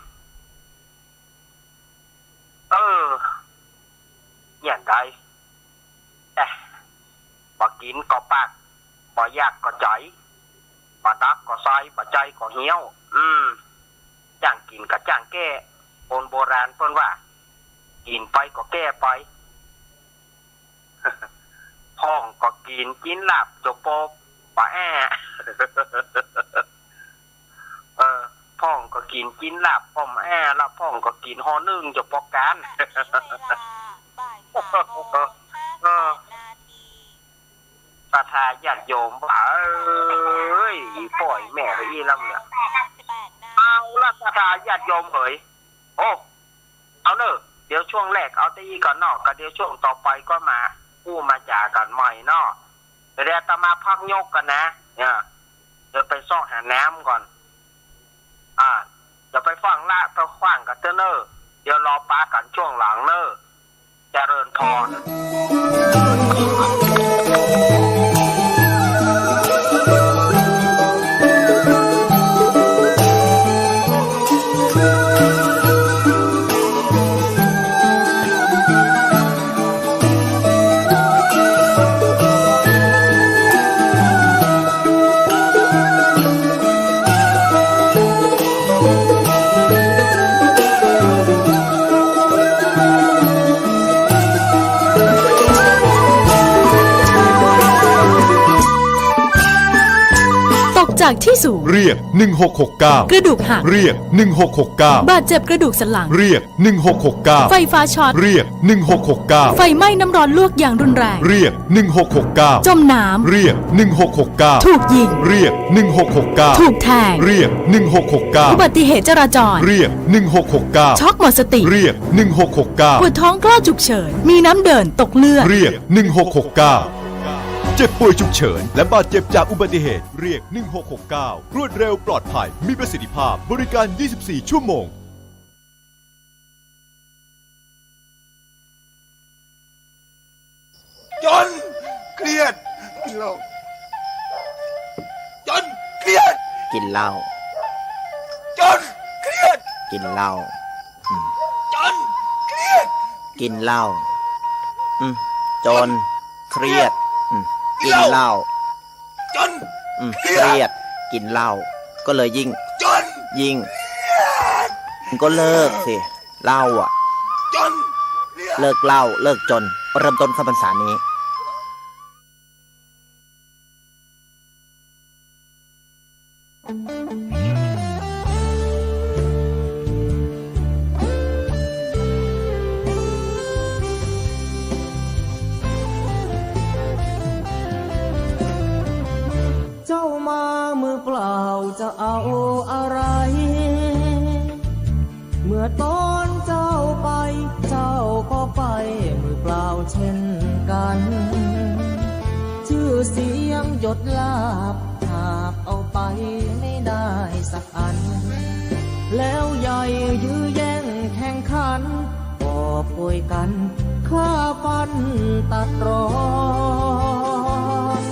เออ เยียะใด เอ๊ะ บ่ากิ๋นก็ปาก บ่าอยากก็ใจ๋ บ่าตักก็ใส่ บ่าใจ๋ก็เหี่ยว อืม จ้างกิ๋นก็จ้างแก้ คนโบราณเปิ้นว่า กิ๋นไปก็แก้ไป พ่องก็กิ๋น กิ๋นลาบจบปอบ่าแอ้ เออ พ่องก็กิ๋น กิ๋นลาบปอบ่าแอ้ แล้วพ่องก็กิ๋นห่อนึ่งจบปอก๋าน เวลาบ่ายสามโมงห้าสิบแปดนาที ศรัทธาญาติโยม เอ้ย อีป้อแม่ไปอี้ลำเนี่ย เอาละ ศรัทธาญาติโยมเหย โอ้ เอาเน่อ เดี๋ยวช่วงแรกเอาเต้าอี้ก่อนเนาะ ก็เดี๋ยวช่วงต่อไปก็มาอู้มาจ๋ากั๋นใหม่เนาะ เดี๋ยวอาตมาพักยกก่อนนะ เนี่ย เดี๋ยวไปซอกหาน้ำก่อน อ่า เดี๋ยวไปฟั่งละ ไปฟั่งกั๋นเต๊อะเน่อ เดี๋ยวรอปะกั๋นช่วงหลังเน่อ เจริญพร ตกจากที่สูง เรียก หนึ่งหกหกเก้า กระดูกหัก เรียก หนึ่งหกหกเก้า บาดเจ็บกระดูกสันหลัง เรียก หนึ่งหกหกเก้า ไฟฟ้าช็อต เรียก หนึ่งหกหกเก้า ไฟไหม้น้ำร้อนลวกอย่างรุนแรง เรียก หนึ่งหกหกเก้า จมน้ำ เรียก หนึ่งหกหกเก้า ถูกยิง เรียก หนึ่งหกหกเก้า ถูกแทง เรียก หนึ่งหกหกเก้า อุบัติเหตุจราจร เรียก หนึ่งหกหกเก้า ช็อกหมดสติ เรียก หนึ่งหกหกเก้า ปวดท้องคลอดฉุกเฉิน มีน้ำเดิน ตกเลือด เรียก หนึ่งหกหกเก้า เจ็บป่วยฉุกเฉิน และบาดเจ็บจากอุบัติเหตุ เรียก หนึ่งหกหกเก้า รวดเร็ว ปลอดภัย มีประสิทธิภาพ บริการ ยี่สิบสี่ ชั่วโมง จนเครียด กินเหล้า จนเครียด กินเหล้า จนเครียด กินเหล้า อืม จนเครียด กินเหล้า อืม จนเครียด อืม กินเหล้า จน อืม เครียด เครียด กินเหล้า ก็เลยยิ่ง จน ยิ่ง เครียด ก็เลิกสิ เหล้าอะ จนเครียด เลิกเหล้า เลิกจน เริ่มต้นเข้าพรรษานี้ เจ้ามามือเปล่าจะเอาอะไร เมื่อตอนเจ้าไป เจ้าก็ไปมือเปล่าเช่นกัน ชื่อเสียงยศลาภหาบเอาไปไม่ได้สักอัน แล้วใหญ่ยื้อแย่งแข่งขัน กอบโกยกันฆ่าฟันตัดรอน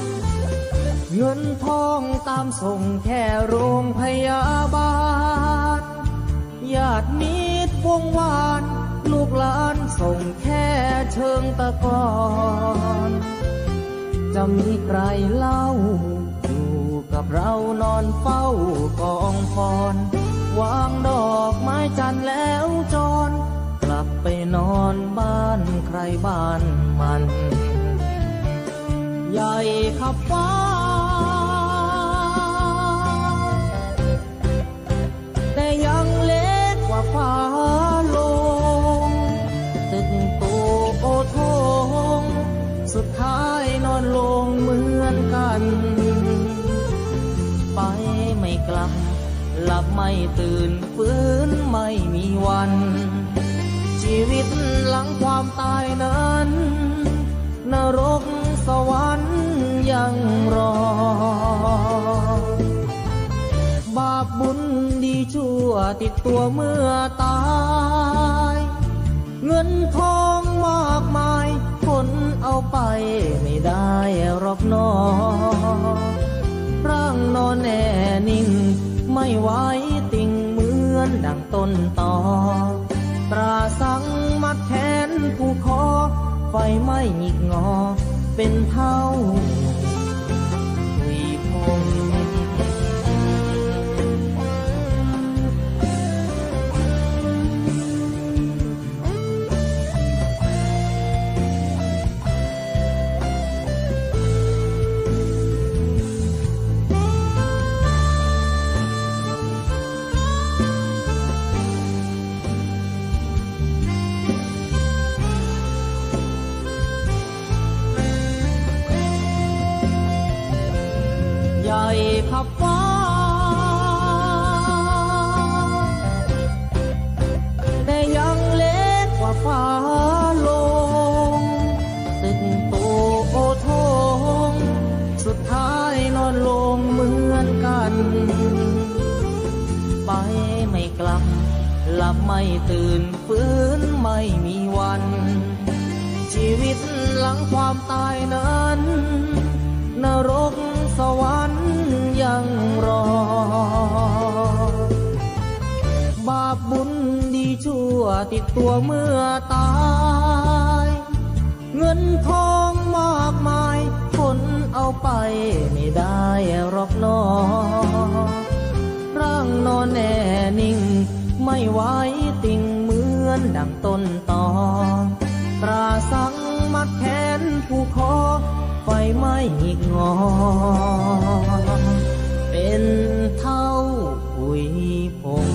เงินทองตามส่งแค่โรงพยาบาล ญาติมิตรวงวาน ลูกหลานส่งแค่เชิงตะกอน จะมีใครเล่า อยู่กับเรานอนเฝ้ากองฟอน วางดอกไม้จันทร์แล้วจร กลับไปนอนบ้านใครบ้านมัน ใหญ่ขับฟ้า แต่ยังเล็กกว่าฟ้าโลง ตึกโตโอโถง สุดท้ายนอนโลงเหมือนกัน ไปไม่กลับ หลับไม่ตื่น ฟื้นไม่มีวัน ชีวิตหลังความตายนั้น นรกสวรรค์ยังรอ บาปบุญดีชั่วติดตัวเมื่อตาย เงินทองมากมาย คนเอาไปไม่ได้หรอกหนอ ร่างนอนแน่นิ่ง ไม่ไหวติงเหมือนดังต้นตอ ตราสังมัดแขนผูกคอ ไฟไหม้หงิกงอ เป็นเท่าหุยผง ใหญ่ขับฟ้า แต่ยังเล็กกว่าฟ้าโลง ตึกโตโอโถง สุดท้ายนอนโลงเหมือนกัน ไปไม่กลับ หลับไม่ตื่น ฟื้นไม่มีวัน ชีวิตหลังความตายนั้น นรกสวรรค์ยังรอ บาปบุญดีชั่วติดตัวเมื่อตาย เงินทองมากมาย คนเอาไปไม่ได้หรอกหนอ ร่างนอนแน่นิ่ง ไม่ไหวติงเหมือนดังต้นตอ ตราสังมัดแขนผูกคอ ไฟไหม้หงิกงอ เป็นเท่าหุยผง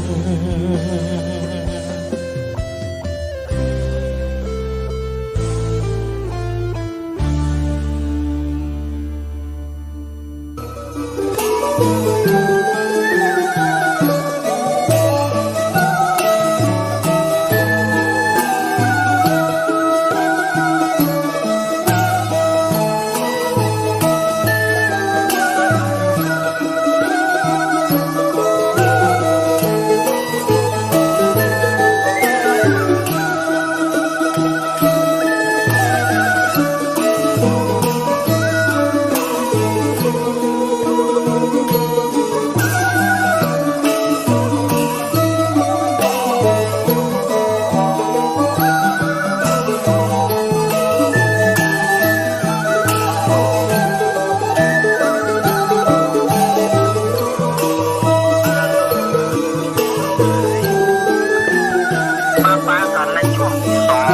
มาปะกั๋นในช่วงตี้สอง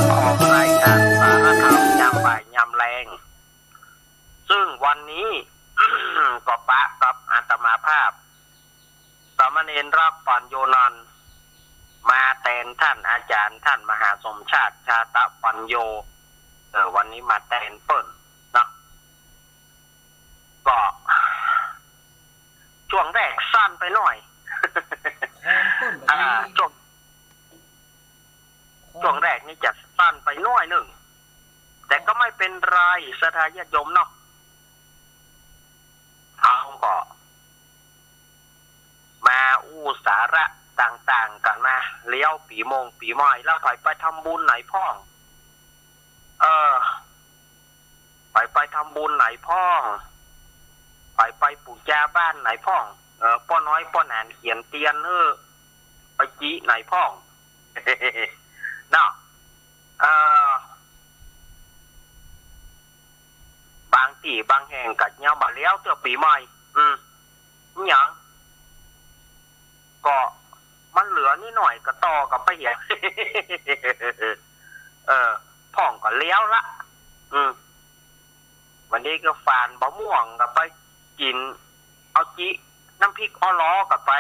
ของรายก๋านสาระธรรมยามบ่ายยามแลง ซึ่งวันนี้ ก็ปะกับอาตมาภาพ สามเณรรักปัญโญนันท์ มาแตนต้านอาจ๋ารย์ ต้านมหาสมชาติ ชาตะปัญโญ เออ วันนี้มาแตนเปิ้นเนาะ ก็ ช่วงแรกสั้นไปหน้อย ของเปิ้น อ่า วันนี้ ช่วง ของ ช่วงแรกนี่จะสั้นไปหน้อยนึ่ง แต่ก็ไม่เป๋นไร ศรัทธาญาติโยมเนาะ เฮาก็ มาอู้สาระต่างๆ กั๋นมา เลี้ยวปี๋มงปี๋ใหม่ แล้วใผไปทำบุญไหนพ่อง เออ ใผไปทำบุญไหนพ่อง ใผไปปู๋จาบ้านไหนพ่อง เออ ป้อน้อยป้อหนานเขียนเตียน เออ ไปจิไหนพ่อง เนาะ เออ บางตี้บางแห่งก็ยังบ่แล้วเตื้อปี๋ใหม่ อืม อิหยัง ต๋อนนี้หน้อยก็ต่อกั๋นไปเหีย เออ พ่องก็เลี้ยวละ อืม วันนี้ก็ฝานบ่าม่วงกั๋นไปกิ๋น เอาจิน้ำพริกอ้อลอกั๋นไป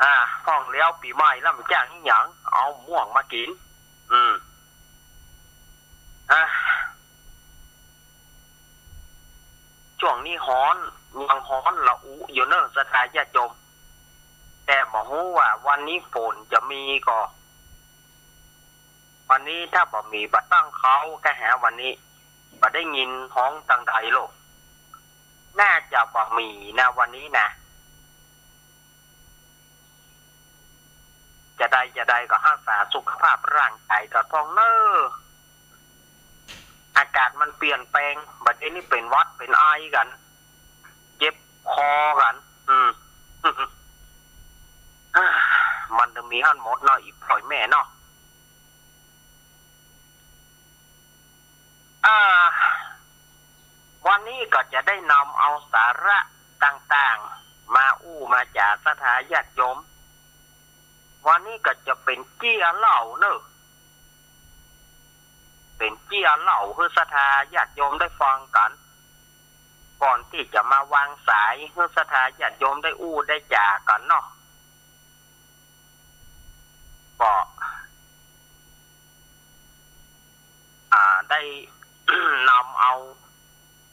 อ่า พ่องเลี้ยวปี๋ใหม่แล้วบ่จ้างอีหยัง เอาม่วงมากิ๋น อืม อ่า ช่วงนี้ฮ้อน ยังฮ้อนระอุอยู่เน่อ ศรัทธาญาติโยม แต่บ่ฮู้ว่าวันนี้ฝนจะมีก่อ วันนี้ถ้าบ่มีบ่ตั้งเค้า ก็หาวันนี้บ่ได้ยินฮ้องตังใดโลก น่าจะบ่มีนะวันนี้นะ จะใดจะใดก็ฮักษาสุขภาพร่างกายกั๋นพ่องเน่อ อากาศมันเปลี่ยนแปลง บ่าดนี้เป๋นหวัดเป๋นไอกั๋น เจ็บคอกั๋น อืม มันจะมีหั้นหมดเนาะ อี่ป้ออี่แม่เนาะ อ่า วันนี้ก็จะได้นำเอาสาระต่างๆ มาอู้มาจ๋าศรัทธาญาติโยม วันนี้ก็จะเป๋นเจี้ยเล่าเน่อ เป๋นเจี้ยเล่าหื้อศรัทธาญาติโยมได้ฟังกั๋น ก่อนตี้จะมาวางสาย หื้อศรัทธาญาติโยมได้อู้ได้จ๋ากั๋นเนาะ ก็ อ่า ได้ นำเอา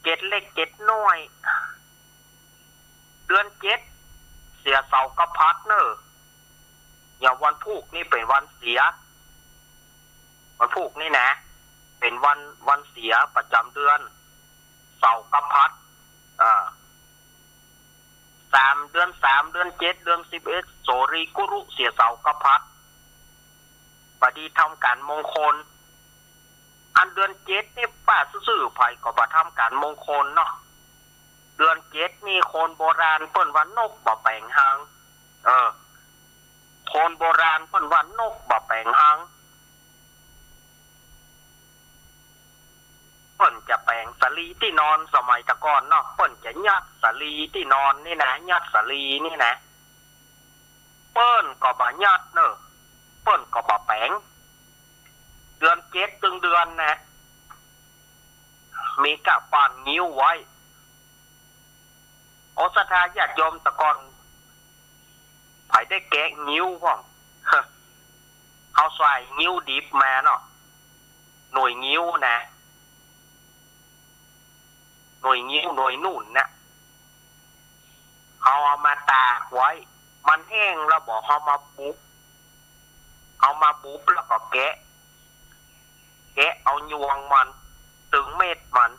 เกร็ดเล็กเกร็ดน้อย เดือนเจ็ด เสียเสาร์กับพัดเน่อ อย่างวันพูกนี่เป๋นวันเสีย วันพูกนี่นะ เป๋นวัน วันเสียประจ๋ำเดือน เสาร์กับพัด อ่า สาม เดือนสาม เดือนเจ็ด เดือนสิบเอ็ด โสรีกุรุ เสียเสาร์กับพัด บ่ดีทำก๋านมงคล อันเดือนเจ็ดนี่ว่าซื่อๆ ใผก็บ่ทำก๋านมงคลเนาะ เดือนเจ็ดนี่คนโบราณเปิ้นว่านกบ่แป๋งฮัง เออ คนโบราณเปิ้นว่านกบ่แป๋งฮัง เปิ้นจะแป๋งสาลีตี้นอนสมัยตะก่อนเนาะ เปิ้นจะยัดสาลีตี้นอนนี่นะ ยัดสาลีนี่นะ เปิ้นก็บ่ยัดเน่อ เปิ้นก็บ่แป๋ง เดือนเจ็ดตึงเดือนนะ มีก้าป้านงิ้วไว้ โอ้ ศรัทธาญาติโยมตะก่อน ใผได้แกะงิ้วพ่อง เฮาใส่งิ้วดิบมาเนาะ หน่วยงิ้วนะ หน่วยงิ้ว หน่วยนุ่นนะ เฮาเอามาตากไว้ มันแห้งแล้วบ่ เฮามาบุบ เอามาบุบแล้วก็แกะ แกะเอายวงมัน ตึงเม็ดมัน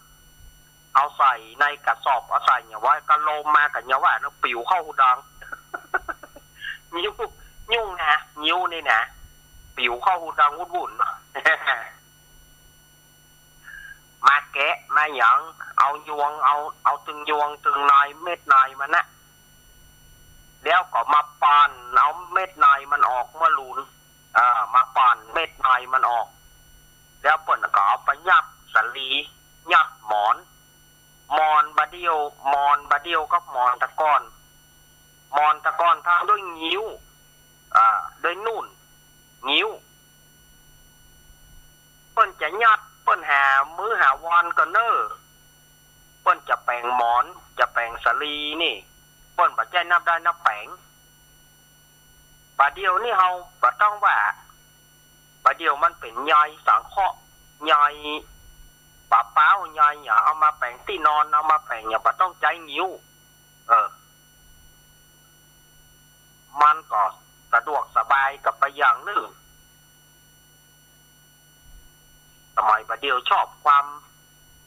เอาใส่ในกระสอบ เอาใส่อย่างว่า ก็ลมมาก็อย่างว่าเนาะ ปิ๋วเข้าฮูดัง งิ้ว งิ้วนะ งิ้วนี่นะ ปิ๋วเข้าฮูดังวุ่นๆ มาแกะมาหยัง เอายวง เอา เอาตึงยวงตึงในเม็ดในมันนะ แล้วก็มาปั่นเอาเม็ดในมันออก เมื่อลูน เอ่อ มาปั่นเม็ดในมันออก แล้วเปิ้นก็เอาไปยัดสาลี ยัดหมอน หมอนบ่าเดี่ยว หมอนบ่าเดี่ยวกับหมอนตะก่อน หมอนตะก่อนทำด้วยงิ้ว อ่า ด้วยนุ่น งิ้ว เปิ้นจะยัด เปิ้นหามื้อหาวันก่อเน่อ เปิ้นจะแป๋งหมอน จะแป๋งสาลีนี่ เปิ้นบ่ใจ้นับด้ายนับแป๋ง บ่าเดี่ยวนี่เฮาบ่ต้องว่า บ่าเดี่ยวมันเป๋นใยสังเคราะห์ ใยป๋าเป๊า ใยหยัง เอามาแป๋งตี้นอน เอามาแป๋งหยัง บ่ต้องใจ๊งิ้ว เออ มันก็สะดวกสบายกั๋นไปอย่างนึ่ง สมัยบ่าเดี่ยวชอบความ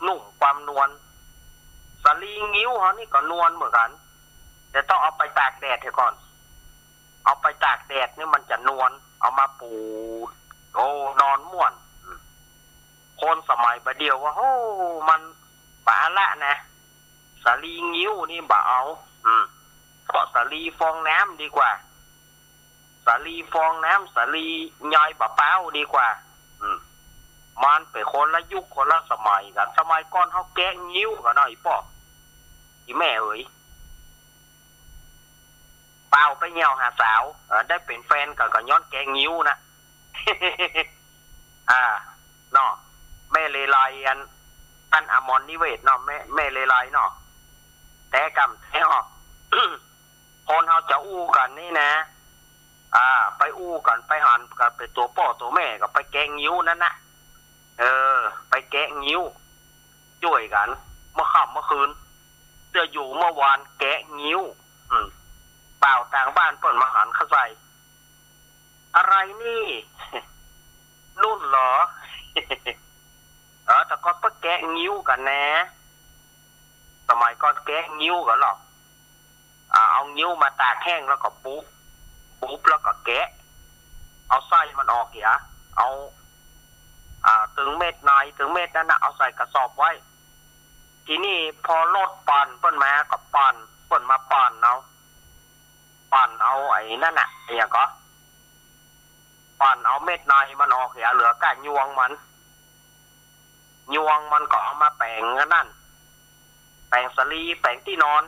นุ่มความนวล สาลีงิ้วเฮานี่ก็นวลเหมือนกั๋น แต่ต้องเอาไปตากแดดเหียก่อน เอาไปตากแดดนี่มันจะนวล เอามาปู โอ้ นอนม่วน อืม คนสมัยบ่าเดี่ยวว่า โอ้ มันบ่าอะละนะ สาลีงิ้วนี่บ่เอา อืม เพราะสาลีฟองน้ำดีกว่า สาลีฟองน้ำ สาลีใยป๋าเป๊าดีกว่า อืม มันเป๋นคนละยุคคนละสมัยกั๋น สมัยก่อนเฮาแกะงิ้วกั๋นเนาะ อี่ป้ออี่แม่เอ๋ย เป่า ไปเหี่ยวหาสาว เออ ได้เป๋นแฟนกั๋นก็ย้อนแกะงิ้วนะ อ่า เนาะ แม่เลไลอัน ต้านอมรนิเวศเนาะ แม่ แม่เลไลเนาะ แต๊ก่ำแต๊ออก คนเฮาจะอู้กั๋นนี่นะ อ่า ไปอู้กั๋น ไปหันกั๋นเป๋นตั๋วป้อตั๋วแม่ก็ไปแกะงิ้วนั้นนะ เออ ไปแกะงิ้ว จ้วยกั๋น เมื่อค่ำเมื่อคืน เตื้ออยู่เมื่อวานแกะงิ้ว อืม บ่าวต่างบ้านเปิ้นมาหันเข้าใส่ อะไรนี่ นุ่นเหรอ เออ แต่ก่อนเปิ้นแกะงิ้วกั๋นนะ สมัยก่อนแกะงิ้วกั๋นหรอก อ่า เอางิ้วมาตากแห้งแล้วก็บุบ บุบแล้วก็แกะ เอาไส้มันออกเหีย เอา อ่า ตึงเม็ดใน ตึงเม็ดนั้นนะ เอาใส่กระสอบไว้ ทีนี้พอรถปั่นเปิ้นมาก็ปั่น เปิ้นมาปั่นเอา ปั่นเอาไอ้นั่นน่ะ ไอ้หยังก็ ปั่นเอาเม็ดในมันออกเหีย เหลือก้านยวงมัน ยวงมันก็เอามาแป๋งอันนั้น แป๋งสะหลี แป๋งตี้นอน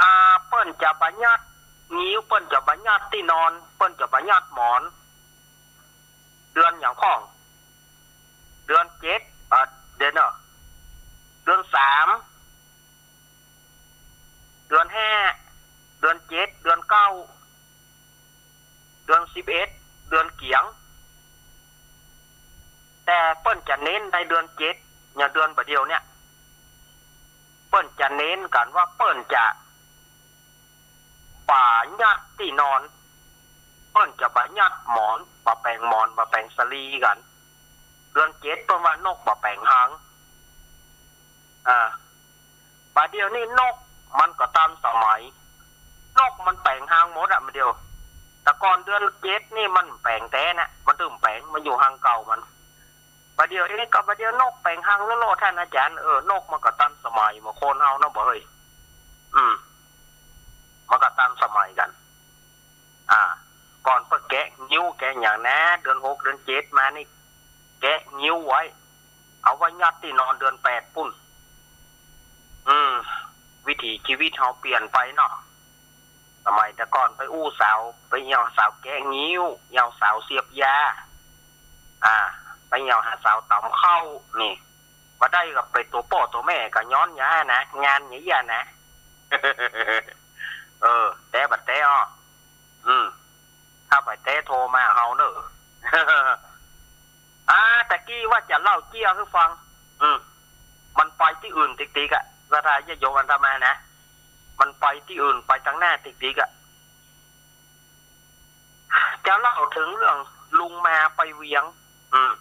อ่า เปิ้นจะบ่หยัดงิ้ว เปิ้นจะบ่หยัดตี้นอน เปิ้นจะบ่หยัดหมอน เดือนหยังพ่อง เดือนเจ็ด อ่า เดี๋ยวเนาะ เดือนสาม เดือนห้า เดือนเจ็ด เดือนเก้า เดือนสิบเอ็ด เดือนเกี๋ยง แต่เปิ้นจะเน้นในเดือนเจ็ด อย่างเดือนบ่าเดี่ยวเนี่ย เปิ้นจะเน้นกั๋นว่าเปิ้นจะบ่หยัดตี้นอน เปิ้นจะบ่หยัดหมอน บ่แป๋งหมอน บ่แป๋งสะหลีกั๋น เดือนเจ็ดเปิ้นว่านกบ่แป๋งฮัง อ่า บ่าเดี่ยวนี้นกมันก็ตันสมัย นกมันแป๋งฮังหมดอะ บ่าเดี่ยว แต่ก่อนเดือนเจ็ดนี่มันแป๋งแต๊นะ มันตึงแป๋ง มันอยู่ฮังเก่ามัน บ่าเดี่ยวเอ๊ะ ก็บ่าเดี่ยวนกแป๋งฮังแล้วโลด ท่านอาจารย์ เออ นกมันก็ตันสมัยเหมือนคนเฮาเนาะบ่เฮ้ย อืม มันก็ตันสมัยกั๋น อ่า ก่อนเปิ้นแกะงิ้วแกะหยังนะ เดือนหกเดือนเจ็ดมานี่ แกะงิ้วไว้ เอาไว้หยัดตี้นอนเดือนแปดปุ้น อืม วิถีชีวิตเฮาเปลี่ยนไปเนาะ สมัยแต่ก่อนไปอู้สาว ไปเหี่ยวสาวแกะงิ้ว เหี่ยวสาวเสียบยา อ่า ไปเหี่ยวหาสาวต๋ำข้าวนี่ บ่ได้ก็เป๋นตั๋วป้อตั๋วแม่ก็ย้อนหยังนะ งานหยังนะ เออ แต๊บ่าแต๊อ้อ อืม ถ้าใผแต๊โทรมาเฮาเน่อ อ่า ตะกี้ว่าจะเล่าเจี้ยหื้อฟัง อืม มันไปตี้อื่นติ๊กๆ อะ ศรัทธาญาติโยมอาตมานะ มันไปตี้อื่น ไปตางหน้าติ๊กๆ อะ จะเล่าเถิงเรื่องลุงมาไปเวียง อืม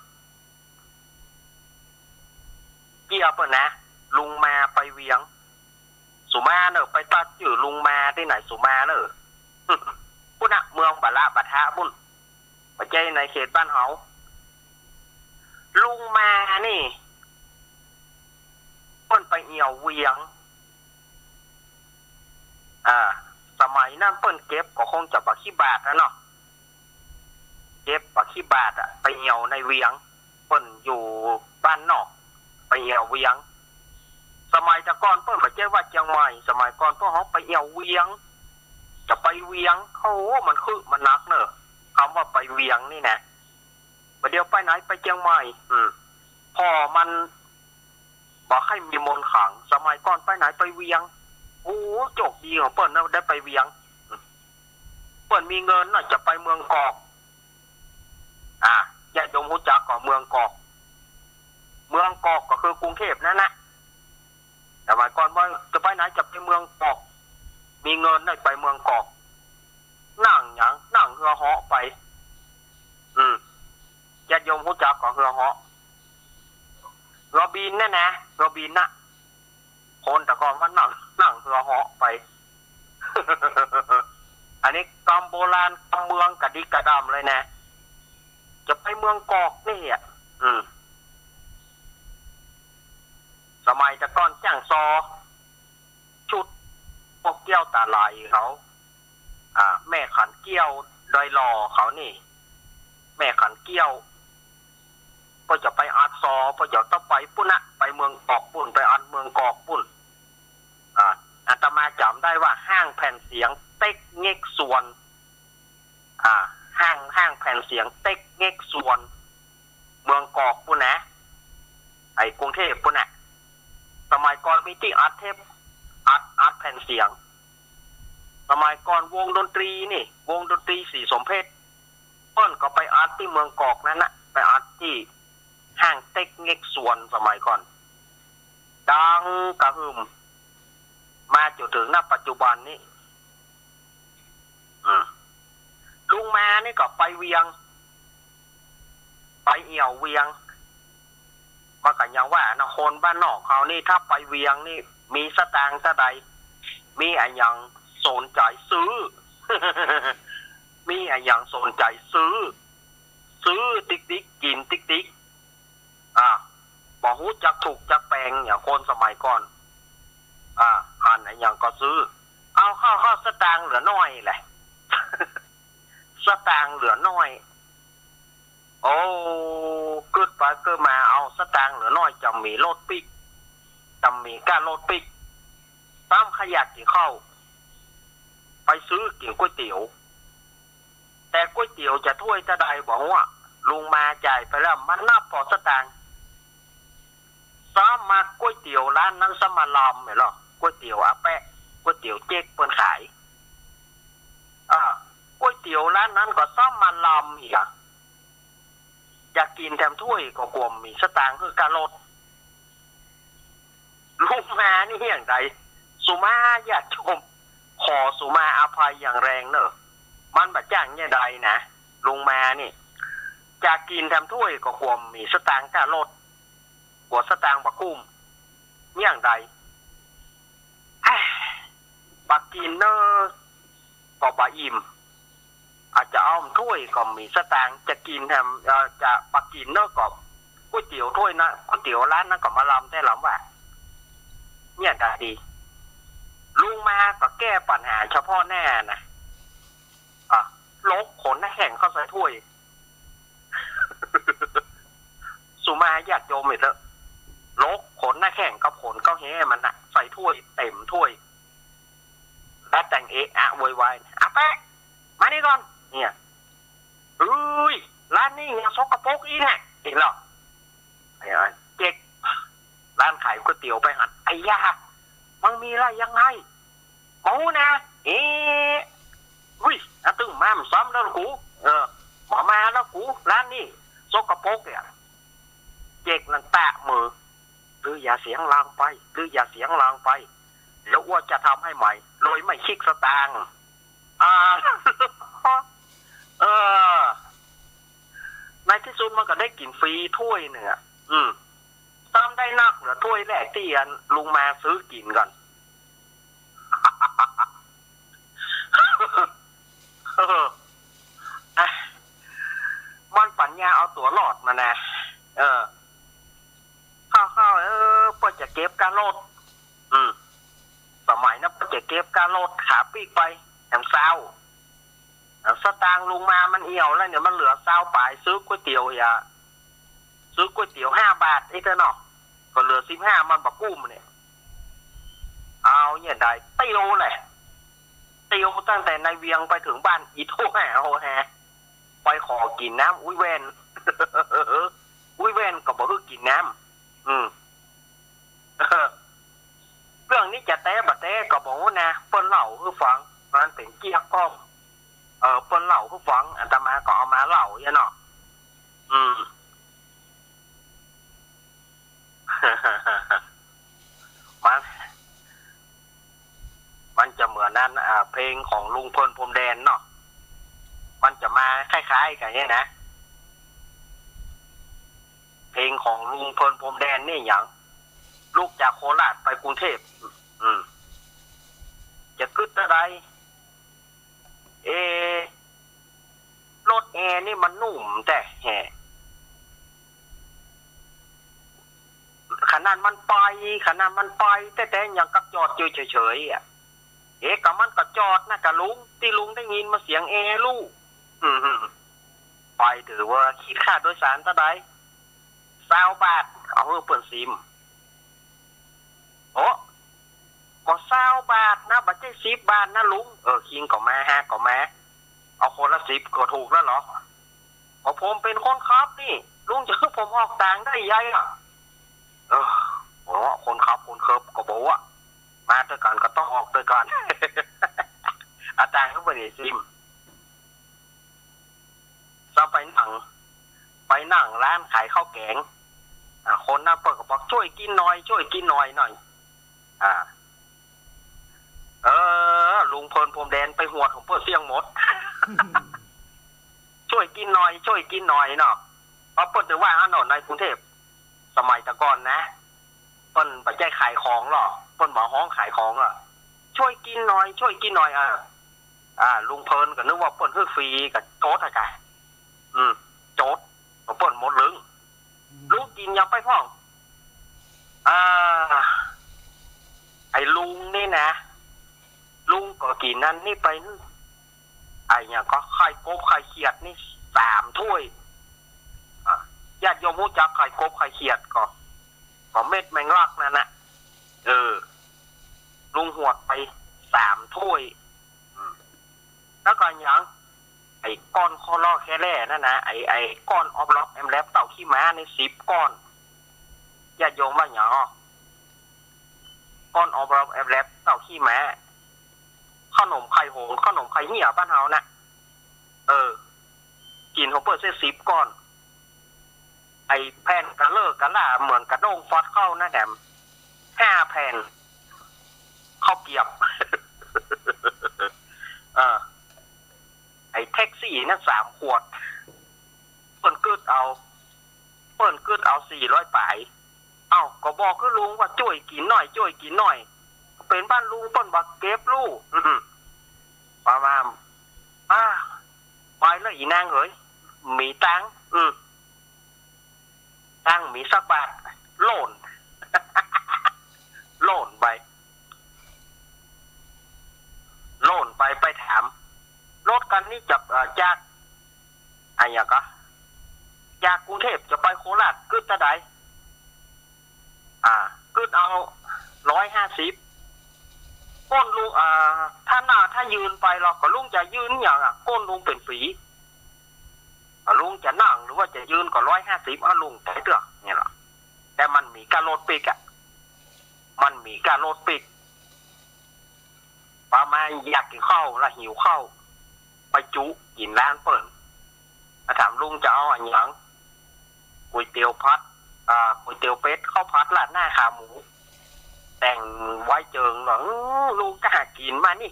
เจี้ยเปิ้นนะ ลุงมาไปเวียง สุมาเน่อ ไปตั๊กจื้อลุงมาตี้ไหนสุมาเน่อ ปุ้นนะ เมืองบาละบาทะปุ้น บ่ใจ้ในเขตบ้านเฮา ลุงมานี่ เปิ้นไปเอี่ยวเวียง อ่า สมัยนั้นเปิ้นเก็บก็คงจะบ่ขี้บาดอะเนาะ เก็บบ่ขี้บาดอะ ไปเอี่ยวในเวียง เปิ้นอยู่บ้านนอก ไปเอี่ยวเวียง สมัยแต่ก่อนเปิ้นบ่ใจ้ว่าเจียงใหม่ สมัยก่อนพวกเฮาไปเอี่ยวเวียง จะไปเวียง โอ้โห มันคือมันหนักเน่อ กำว่าไปเวียงนี่นะ บ่าเดี่ยวไปไหน ไปเจียงใหม่ อืม พ่อมันบ่ใค่มีมนต์ขลัง สมัยก่อนไปไหนไปเวียง โอ้โห โจคดีของเปิ้นนะ ได้ไปเวียง อืม เปิ้นมีเงินน่ะ จะไปเมืองกอก อ่า ญาติโยมฮู้จักก่อเมืองกอก เมืองกอกก็คือกรุงเทพฯ นั่นนะ สมัยก่อนว่าจะไปไหน จะไปเมืองกอก มีเงินได้ไปเมืองกอก นั่งหยัง นั่งเฮือเหาะไป อืม ญาติโยมฮู้จักก่อเฮือเหาะ เฮือบินนั่นนะ เฮือบินน่ะ คนแต่ก่อนว่านั่ง นั่งเฮือเหาะไป อันนี้กำโบราณ กำเมืองกระดิกกระดำเลยนะ จะไปเมืองกอกนี่อะ อืม สมัยแต่ก่อนจ้างซอ ชุดพวกเกี้ยวตาไหลเขา อ่า แม่ขันเกี้ยวดอยหล่อเขานี่ แม่ขันเกี้ยว เปิ้นจะไปอัดซอ เปิ้นจะต้องไปปุ้นนะ ไปเมืองกอกปุ้น ไปอัดเมืองกอกปุ้น อ่า อาตมาจ๋ เสียงเต๊กเง็กซวน อ่า ห้าง ห้างแผ่นเสียงเต๊กเง็กซวน เมืองกอกปู้นนะ ไอ้กรุงเทพฯปู้นนะ สมัยก่อนมีตี้อัดเทป อัด อัดแผ่นเสียง สมัยก่อนวงดนตรีนี่ วงดนตรีศรีสมเพชร เปิ้นก็ไปอัดตี้เมืองกอกนั้นนะ ไปอัดตี้ห้างเต๊กเง็กซวนสมัยก่อน ดังกระหึ่ม มาจ๋นเถิง ณ ปัจจุบันนี้ อืม ลุงมานี่ก็ไปเวียง ไปแอ่วเวียง มันก็อย่างว่าเนาะ คนบ้านนอกเฮานี่ ถ้าไปเวียงนี่ มีสตางค์เต้าใด มีอะหยังสนใจ๋ซื้อ มีอะหยังสนใจ๋ซื้อ ซื้อติ๊กๆ กิ๋นติ๊กๆ อ่า บ่ฮู้จักถูกจักแปง อย่างคนสมัยก่อน อ่า หันอะหยังก็ซื้อ เอาเข้า เข้าสตางค์เหลือน้อยแหละ สตางค์เหลือน้อย โอ้ กึ๊ดไปกึ๊ดมา เอาสตางค์เหลือน้อย จะมีรถปิ๊ก จะมีก้ารถปิ๊ก ซ้ำใค่อยากกิ๋นข้าว ไปซื้อกิ๋นก๋วยเตี๋ยว แต่ก๋วยเตี๋ยวจะถ้วยเต้าใดบ่ฮู้อะ ลุงมาจ่ายไปแล้ว มันนับผ่อสตางค์ ซ้ำมาก๋วยเตี๋ยวร้านนั้นซ้ำมาลำเนี่ยเหรอ ก๋วยเตี๋ยวอาแปะ ก๋วยเตี๋ยวเจ๊กเปิ้นขาย อ่า ก๋วยเตี๋ยวร้านนั้นก็ซ้ำมาลำอีกอะ จะกิ๋นแถมถ้วยก็กลัวบ่มีสตางค์หื้อก้ารถ ลุงมานี่อย่างใด สุมาญาติโยม ขอสุมาอภัยอย่างแรงเน่อ มันบ่จ้างอย่างใดนะ ลุงมานี่ จะกิ๋นแถมถ้วยก็กลัวบ่มีสตางค์ก้ารถ กลัวสตางค์บ่กุ้ม อย่างใด เอ้ย บ่กิ๋นเน่อ ก็บ่อิ่ม อาจจะเอาถ้วยก็บ่มีสตางค์ จะกิ๋นแถม เอ่อ จะบ่กิ๋นเน่อก็ก๋วยเตี๋ยวถ้วยนะ ก๋วยเตี๋ยวร้านนั้นก็มาลำแต๊ลำว่า เนี่ยใดดี ลุงมาก็แก้ปัญหาเฉพาะหน้านะ อ่ะ หลกขนน้ำแข็งเข้าใส่ถ้วย สุมาญาติโยมอีกแล้ว หลกขนน้ำแข็งกับขนเก๊าแฮ้มันน่ะ ใส่ถ้วยเต็มถ้วย แล้วแต่งเอะอะโวยวาย อาแปะ มานี่ก่อน เนี่ย เฮ้ย ร้านนี้เนี่ยสกปรกอี้แหละ เห็นเหรอ ไอ้เจ๊ก ร้านขายก๋วยเตี๋ยวไปหัน ไอ้ยา มันมีอะไรยังไง บ่ฮู้นะ เอ๊ะ อุ้ย อาตึงมาบ่ซ้ำแล้วกู เออ บ่มาแล้วกู ร้านนี้สกปรกเนี่ย เจ๊กนั้นแตะมือ ลืออย่าเสียงดังไป ลืออย่าเสียงดังไป เดี๋ยวอั้วจะทำให้ใหม่ โดยไม่คิดสตางค์ อ่า เออ ในที่สุดมันก็ได้กิ๋นฟรีถ้วยนึ่งอะ อืม ซ้ำได้นักเหลือถ้วยแรกตี้อันลุงมาซื้อกิ๋นก่อน เออ อ่ะ มันปั๋ญญาเอาตั๋วรอดมานะ เออ เข้าๆ เออ เปิ้นจะเก็บก้ารถ อืม สมัยนั้นเปิ้นจะเก็บก้ารถ ขาปิ๊กไป แถมซาว สตางค์ลุงมามันเอี่ยวแล้วเนี่ย มันเหลือซาวป๋าย ซื้อก๋วยเตี๋ยวอย่า ซื้อก๋วยเตี๋ยวห้าบาทอี้เต๊อะเนาะ ก็เหลือสิบห้า มันบ่กุ้มเนี่ย เอาเนี่ยใด เตียวแหละ เตียวตั้งแต่ในเวียงไปเถิงบ้านอีโต้แห่โฮแฮ ไปขอกิ๋นน้ำ อุ๊ยแว่น อุ๊ยแว่นก็บ่หื้อกิ๋นน้ำ อืม เรื่องนี้จะแต๊บ่แต๊ก็บ่ฮู้นะ เปิ้นเล่าหื้อฟัง มันเป๋นเกี้ยกล้อง เออ เปิ้นเล่าหื้อฟัง อาตมาก็เอามาเล่าเยียะเนาะ อืม มัน มันจะเหมือนนั้น อ่า เพลงของลุงเพลินพรมแดนเนาะ มันจะมาคล้ายๆ กั๋นเนี่ยนะ เพลงของลุงเพลินพรมแดนนี่หยัง ลุกจากโคราชไปกรุงเทพฯ อืม จะกึ๊ดเต้าใด เอ รถแอนี่มันนุ่มแต๊แห่ ขนาดมันไป ขนาดมันไปแต๊ๆ ยังกับจอดอยู่เฉยๆ อะ เอ๊ะ ก็มันก็จอดนะกะลุง ตี้ลุงได้ยินมาเสียงแอลูก อืม ไปถือว่าคิดค่าโดยสารเต้าใด ซาวบาท เอาหื้อเปิ้นซิม โอ้ ก็ซาวบาทนะ บ่ ได้สิบบาทนะลุง เออ คิงก็มา ฮาก็มา เอาคนละสิบก็ถูกแล้วเหรอ ก็ผมเป๋นคนขับนี่ ลุงจะหื้อผมออกตางได้ใยอะ เออ อ๋อ คนขับคนเคิบก็บ่า มาตวยกั๋นก็ต้องออกตวยกั๋น เอาตางค์หื้อเปิ้นได้ซิม เซ้าไปนั่ง ไปนั่งร้านขายข้าวแก๋ง อ่า คนนั้นเปิ้นก็บอก "ช่วยกินหน่อย ช่วยกินหน่อยหน่อย" อ่า เออ ลุงเผินพรมแดนไปหวดของเปิ้นเสี้ยงหมด "ช่วยกินหน่อย ช่วยกินหน่อย" เนาะ เพราะเปิ้นจะว่าอันนั้นในกรุงเทพฯ สมัยแต่ก่อนนะ เปิ้นบ่ใจ้ขายของหรอก เปิ้นบ่ฮ้องขายของหรอก "ช่วยกินหน่อย ช่วยกินหน่อย" อ่า อ่า ลุงเผินก็นึกว่าเปิ้นหื้อฟรีก็โจ๊ดอะกะ อืม โจ๊ด เปิ้นหมดลึง ลุงกิ๋นหยังไปพ่อง อ่า ไอ้ลุงนี่นะ ลุงก็กิ๋นอันนี้ไป ไอ้หยังก็ไข่กบไข่เขียดนี่สามถ้วย อ่ะ ญาติโยมฮู้จักไข่กบไข่เขียดก่อ ก่อเม็ดแมงลักนั่นนะ เออ ลุงหวดไปสามถ้วย อืม แล้วก็หยัง ไอ้ก้อนข้อลอกแค่แร่นั่นนะ ไอ้ ไอ้ก้อนออบลอบแอมแลบเต้าขี้หมานี่สิบก้อน ญาติโยมว่าหยังอ่ะ ก้อนออบลอบแอมแลบเต้าขี้หมา ขนมไข่หงส์ ขนมไข่เหี่ยบ้านเฮานะ เออ กิ๋นของเปิ้นเสียสิบก้อน ไอ้แผ่นกะเลอะกะล่าเหมือนกะด้งฟอดเข้านะแถม ห้าแผ่น ข้าวเกรียบ เออ ไอ้แท็กซี่นั่นสามขวด เปิ้นกึ๊ดเอา เปิ้นกึ๊ดเอาสี่ร้อยป๋าย เอ้า ก็บอกกับลุงว่าจ้วยกิ๋นหน่อย จ้วยกิ๋นหน่อย เป๋นบ้านลุงเปิ้นบ่เก็บลู่ อืม ประมาณ อ่า ไปแล้วอีนางเหย มีตังค์ อืม ตังค์มีสักบาท โล่น โล่นไป โล่นไป ไปถาม รถคันนี้จะ เอ่อ จาก อะหยังก็ จากกรุงเทพฯจะไปโคราช กึ๊ดเต้าใด อ่า กึ๊ดเอาร้อยห้าสิบ ก้นลุง อ่า ถ้าหน้า ถ้ายืนไปลอ ก็ลุงจะยืนหยังอะ ก้นลุงเป๋นฝี อ่า ลุงจะนั่งหรือว่าจะยืนก็ร้อยห้าสิบ อ่ะ ลุงไปเตื้อ เนี่ยลอ แต่มันมีก้ารถปิ๊กอะ มันมีก้ารถปิ๊ก ประมาณอยากกิ๋นข้าวละหิวข้าว ไปจุกิ๋นร้านเปิ้น มาถามลุงจะเอาอะหยัง ก๋วยเตี๋ยวผัด อ่า ก๋วยเตี๋ยวเป็ด ข้าวผัด ราดหน้า ขาหมู แต่งไว้เจิงหน่อย อื้อ ลุงก็หากิ๋นมานี่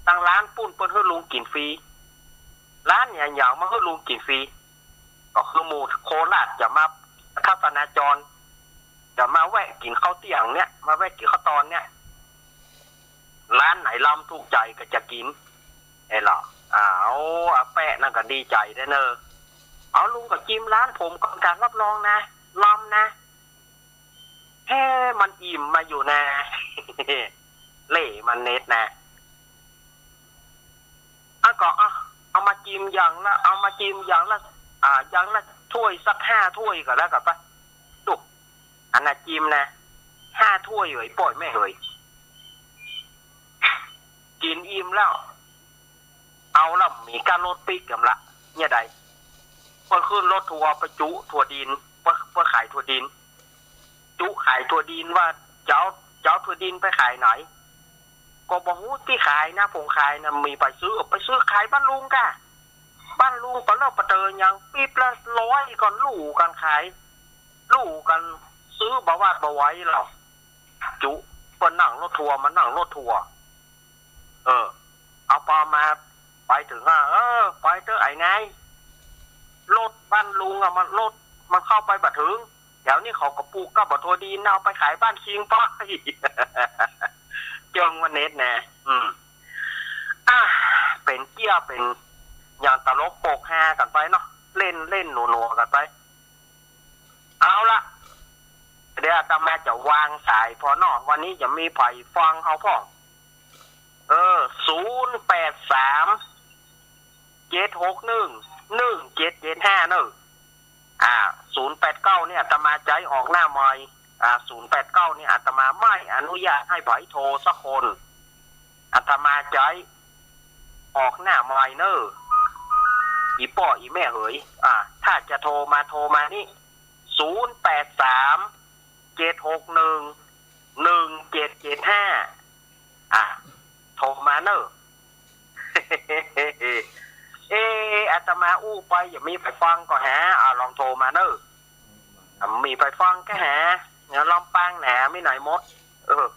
ตังร้านปุ้นเปิ้นหื้อลุงกิ๋นฟรี ร้านเนี่ยหยังมาหื้อลุงกิ๋นฟรี ก็คือหมู่โคราชจะมาทัศนาจร จะมาแวะกิ๋นข้าวเตี้ยงเนี่ย มาแวะกิ๋นข้าวตอนเนี่ย ร้านไหนลำถูกใจ๋ก็จะกิ๋น เอ้ยลอ อ้าว อาแปะนั่นก็ดีใจ๋แต๊เน่อ เอาลุงก็จิมร้านผมก่อน การรับรองนะ ลำนะ แฮ่ มันอิ่มมาอยู่นะ เล่ห์มันเน็ดนะ อ่ะก็ อ่ะ เอามาจิมอย่างละ เอามาจิมอย่างละ อ่า อย่างละถ้วยสักห้าถ้วยก็แล้วกั๋นไป ดู อันน่ะจิมนะ ห้าถ้วยเหย ป้อยแม่เหย กิ๋นอิ่มแล้ว เอาละ มีก้ารถปิ๊กกำละ เนี่ยใด เปิ้นขึ้นรถทัวร์ไปจุถั่วดิน เปิ้น เปิ้นขายถั่วดิน จุขายถั่วดินว่าจะเอา จะเอาถั่วดินไปขายไหน ก็บ่ฮู้ตี้ขายนะ ผมขายนะ มีไปซื้อ ไปซื้อขายบ้านลุงก่ะ บ้านลุงก็เลิกปะเตอหยัง ปิ๊บละร้อย ก็ลู่กั๋นขาย ลู่กั๋นซื้อบ่หวาดบ่ไหวหรอก จุ เปิ้นนั่งรถทัวร์ มานั่งรถทัวร์ เออ เอาปอมา ไปเถิงอ่ะ เออ ไปเต๊อะไอ้นาย รถบ้านลุงอ่ะ มัน รถมันเข้าไปบ่เถิง แถวนี้เขาก็ปลูกก้าบ่าถั่วดิน เอาไปขายบ้านคิงไป เจิงว่าเน็ดแน่ อืม อ่ะ เป๋นเกี้ย เป๋นอย่างตลกโปกฮากั๋นไปเนาะ เล่นเล่นหนัวๆ กั๋นไป เอาละ เดี๋ยวอาตมาจะวางสายผ่อเนาะ วันนี้จะมีใผฟังเฮาพ่อง เออ ศูนย์แปดสาม เจ็ดหกหนึ่ง หนึ่งเจ็ดเจ็ดห้า เน่อ อ่า ศูนย์แปดเก้า เนี่ยอาตมาใจ๊ออกหน้าใหม่ อ่า ศูนย์แปดเก้า เนี่ยอาตมาไม่อนุญาตให้ใผโทรสักคน อาตมาใจ๊ออกหน้าใหม่เน่อ อี่ป้ออี่แม่เหย อ่า ถ้าจะโทรมาโทรมานี่ ศูนย์แปดสาม เจ็ดหกหนึ่ง หนึ่งเจ็ดเจ็ดห้า อ่า โทรมาเน่อ เอ๊ะ อาตมาอู้ไป บ่มีใผฟังก็หา อ่า ลองโทรมาเน่อ อ่า บ่มีใผฟังก็หา ลำปางหนามีไหนหมด เออ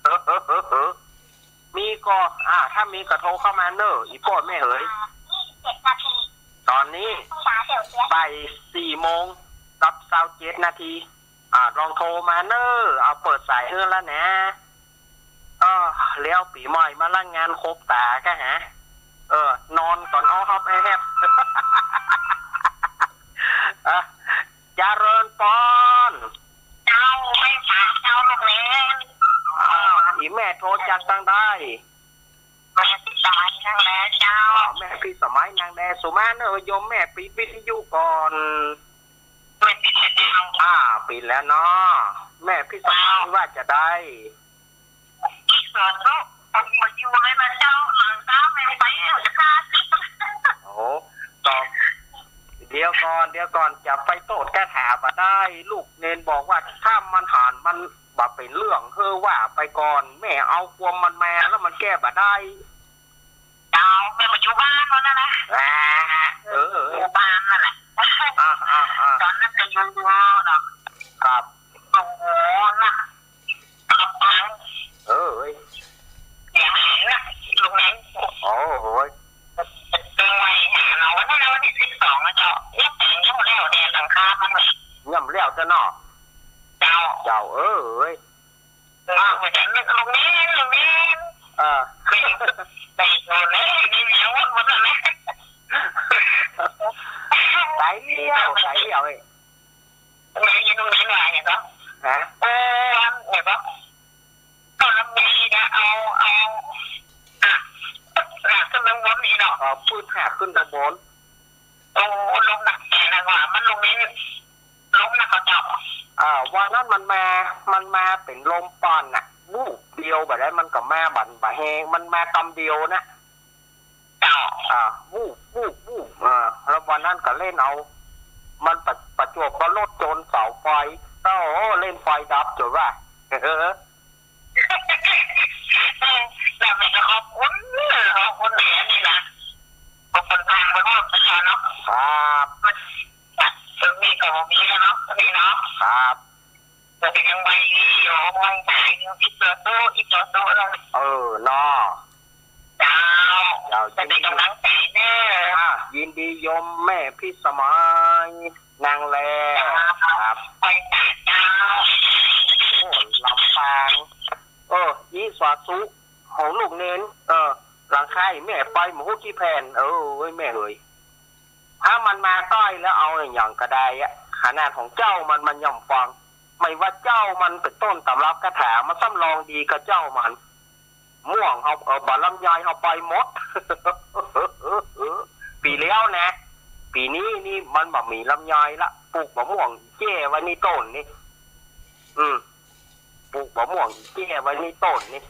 เออ เออ เออ เออ มีก็ อ่า ถ้ามีก็โทรเข้ามาเน่อ อี่ป้อแม่เหย ต๋อนนี้บ่ายสี่โมงกับซาวเจ็ดนาที อ่า ลองโทรมาเน่อ เอาเปิดสายหื้อแล้วนะ เออ แล้วปี๋ใหม่มาละงานครบต๋าก็หา เออ นอนก่อนอ้อฮับแฮบ อ่ะ เจริญปอน เจ้า แม่สาเจ้าลูกเนน อ้าว อี่แม่โทรจากตางใด แม่พิสมัยนางแลเจ้า อ๋อ แม่พิสมัยนางแล สุมาเน่อ โยมแม่ปิดวิทยุก่อน แม่ปิดแล้วเจ้า อ่า ปิดแล้วเนาะ แม่พิสมัย เจ้า ว่าจะใด สาธุ ผมมาอยู่เลยนะเจ้า หลังเช้าแม่ไปเองจะฆ่าสิ โอ้ ต่อ เดี๋ยวก่อน เดี๋ยวก่อน จะไปโต้ษคาถาบ่ได้ ลูกเณรบอกว่าถ้ามันหาญมันบ่เป๋นเรื่อง หื้อว่าไปก่อน แม่เอาความมันมาแล้วมันแก้บ่ได้ เจ้า แม่มาอยู่บ้านนั่นนะ อ่า เออ เออ อยู่บ้านนั่นแหละ อ่า อ่า อ่า ต๋อนนั้นก็อยู่เนาะ ครับ โอ้โห นะ เออ เฮ้ย เสียหายนะ ลูกนั้น โอ้โห เป็นวัยหาเราวันนั้นนะ วันที่สิบสองนะเจ้า ยังแต่งยังบ่แล้วเนี่ย หลังคามันเนี่ย ยังบ่แล้วเจ้าเนาะ เจ้า เจ้า เออ เฮ้ย เออ ว่าแต่ลูกนี้ ลูกนี้ เออ ไปอยู่ในนี่เมียหมดหมดแล้วนะ ต๋ายแล้ว ต๋ายแล้วเฮ้ย แม่อยู่ตรงนี้หน่อยเนี่ยก็ ฮะ เออ เนี่ยก็ ก็ลำดีนะ เอา เอา อ่ะ อ่ะ ขึ้นข้างบนนี่เนาะ เอาปืนหาขึ้นข้างบน โอ้ ลมหนักแก่นะว่า มันลงนี้ ลมหนักเขาเจ้า อ่า วันนั้นมันมา มันมาเป๋นลมป่อนน่ะ วูบเดียวบ่าดใด มันก็มาบ่า บ่าแฮง มันมากำเดียวนะ เจ้า อ่า วูบ วูบ วูบ อ่า แล้ววันนั้นก็เล่นเอา มันประ ประจวบว่ารถจนเสาไฟ โอ้โห เล่นไฟดับจ๋นว่า เออ แล้วแม่ก็ขอบคุณ ขอบคุณแม่นี่นะ ขอบคุณทางไปหมดเลยเนาะ ครับ มัน ตรงนี้ก็บ่มีแล้วเนาะ ตรงนี้เนาะ ครับ ก็เป็นยังไงอยู่ วังสายอยู่ อีกตัวโต อีกตัวโตแล้ว เออ เนาะ เจ้า เจ้า จะเป็นกำลังใจเด้อ อ่ะ ยินดีโยมแม่พิสมัย นางแล เจ้า ครับ ไปจ้ะ เจ้า โอ้ ลำปาง เออ อีสาธุ ของลูกเณร เออ หลังคาแม่ไปบ่ฮู้กี่แผ่น เออ เว้ย แม่เอ๋ย ถ้ามันมาใต้แล้วเอาอะหยังก็ได้อะ ขนาดของเจ้ามัน มันยังบ่ฟัง ไม่ว่าเจ้ามันเป๋นต้นตำรับคาถา มันซ้ำลองดีกับเจ้ามัน ม่วงเฮา เออ บ่าลำไยเฮาไปหมด ปี๋แล้วนะ ปี๋นี้นี่มันบ่มีลำไยละ ปลูกบ่าม่วงแจ้ไว้ในต้นนี่ อืม ปลูกบ่าม่วงแจ้ไว้ในต้นนี่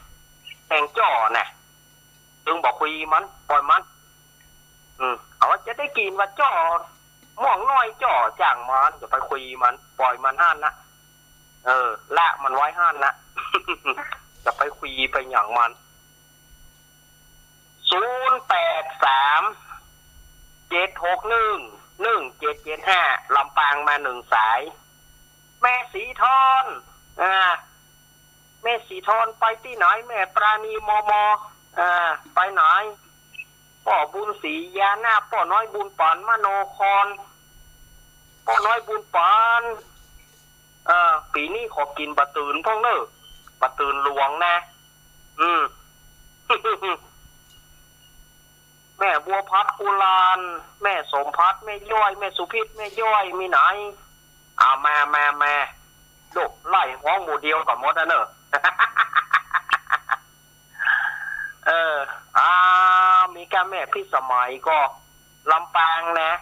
แตงจ้อน่ะ จึงบ่คุยมัน ปล่อยมัน อืม เอาว่าจะได้กิ๋นว่าจ้อ ม่วงน้อยจ้อ จ้างมัน จะไปคุยมัน ปล่อยมันหั้นนะ เออ ละมันไว้หั้นนะ จะไปคุยไปหยังมัน ศูนย์แปดสาม เจ็ดหกหนึ่ง หนึ่งเจ็ดเจ็ดห้า ลำปางมาหนึ่งสาย แม่สีทอน อ่า แม่สีทอนไปตี้ไหน แม่ปราณี มม อ่า ไปไหน ป้อบุญศรี ยานาค ป้อน้อยบุญปั๋น มโนคร ป้อน้อยบุญปั๋น เออ ปี๋นี้ขอกิ๋นบ่าตื่นพ่องเน่อ บ่าตื่นหลวงนะ อืม แม่บัวพัด กุลาน แม่สมพัด แม่ย้อย แม่สุพิษ แม่ย้อย มีไหน เอามา มา มา โดดไล่ฮ้องหมู่เดียวก็หมดอะเน่อ เออ อ่า มีก้าแม่พิสมัยก็ลำปางนะ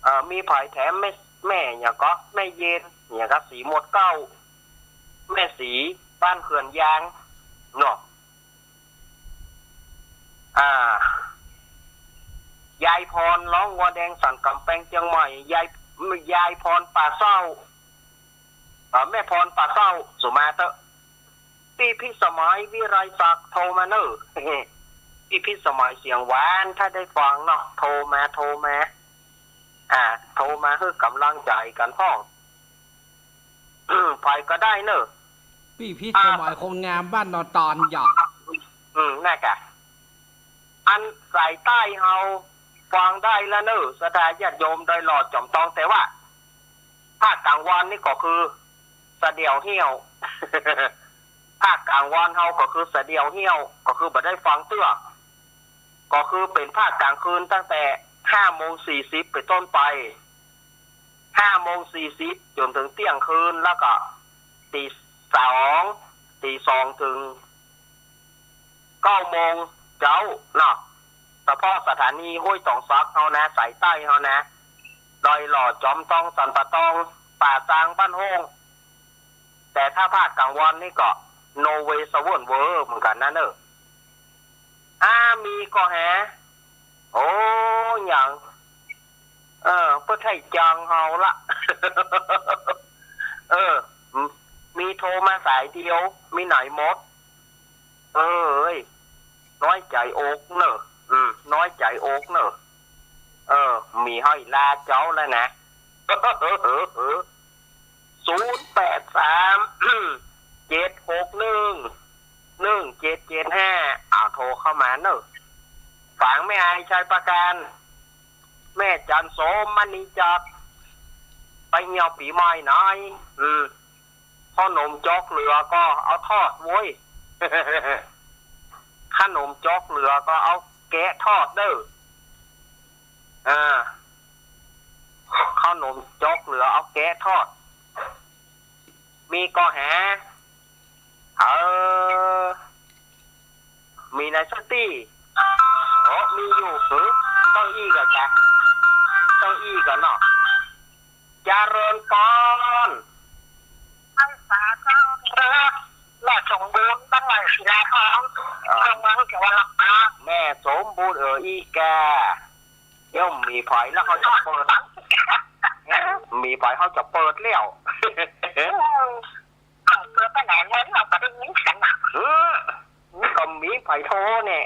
เออ มีใผแถม แม่ แม่หยังก็ แม่เย็น หยังก็ สีหมวดเก๊า แม่สี บ้านเขื่อนยาง เนาะ อ่า ยายพร ร้องงัวแดงสั่นก๋ำแปงเจียงใหม่ ยาย ยายพรป่าเศร้า เอ่อ แม่พรป่าเศร้า สุมาเต๊อะ ปี้พิสมัย วิไลศักดิ์ โทรมาเน่อ ปี้พิสมัยเสียงหวาน ถ้าได้ฟังเนาะ โทรมา โทรมา อ่า โทรมาหื้อกำลังใจ๋กั๋นพ่อง ใผก็ได้เน่อ ปี้พิสมัย อ่า คนงามบ้านนอตอนหยอก อืม นั่นกะ อันสายใต้เฮาฟังได้ละเน่อ ศรัทธาญาติโยมโดยหล่อจ๋อมตอง แต่ว่าภาคกลางวันนี่ก็คือสะเดี่ยวเหี่ยว ภาคกลางวันเฮาก็คือสะเดี่ยวเหี่ยว ก็คือบ่ได้ฟังเตื้อ ก็คือเป๋นภาคกลางคืนตั้งแต่ห้าโมงสี่สิบเป๋นต้นไป ห้าโมงสี่สิบจ๋นเถิงเตี้ยงคืน แล้วก็ตีสอง ตีสองเถิง เก้าโมงเจ๊าเนาะ เฉพาะสถานีห้วยตองสักเฮานะ สายใต้เฮานะ ดอยหล่อ จ๋อมตอง สันป่าตอง ป่าซาง บ้านโฮ่ง แต่ถ้าภาคกลางวันนี่ก็ โนเวย์ เซเว่น เวอร์เหมือนกั๋นนะเน่อ อา มีก็แห โอ้ หยัง เออ เปิ้นไถ่จ๋องเฮาละ เออ มีโทรมาสายเดียว มีไหนหมด เอ้ย น้อยใจ๋อกเน่อ อืม น้อยใจ๋อกเน่อ เออ มีห้อยลาเจ้าแล้วนะ ศูนย์แปดสาม เจ็ดหกหนึ่ง หนึ่งเจ็ดเจ็ดห้า เอาโทรเข้ามาเน่อ ฝากแม่อาย ชัยประการ แม่จันโสม มณีจักร ไปเหี่ยวปี๋ใหม่หน่อย อืม ขนมจ๊อกเหลือก็เอาทอดโว้ย ขนมจ๊อกเหลือก็เอาแกะทอดเน่อ อ่า ขนมจ๊อกเหลือเอาแกะทอด มีก็แห เออ มีในสตี้ โอ้ มีอยู่ หือ ต้องอี้ก่อนจ้ะ ต้องอี้ก่อนเนาะ เจริญปอน ไพศาลเจ้า เออ แม่สมบูรณ์ บ้านไร่ศิลาทอง อ่า เมืองเมืองจังหวัดลำปาง แม่สมบูรณ์ เออ อี้ก่า เดี๋ยวมีไผแล้วเขาจะเปิด มีไผเขาจะเปิดแล้ว เออ เขาเปิดไปไหนแล้ว เราก็ได้ยินเสียงน่ะ เออ ก็มีไผโทรเนี่ย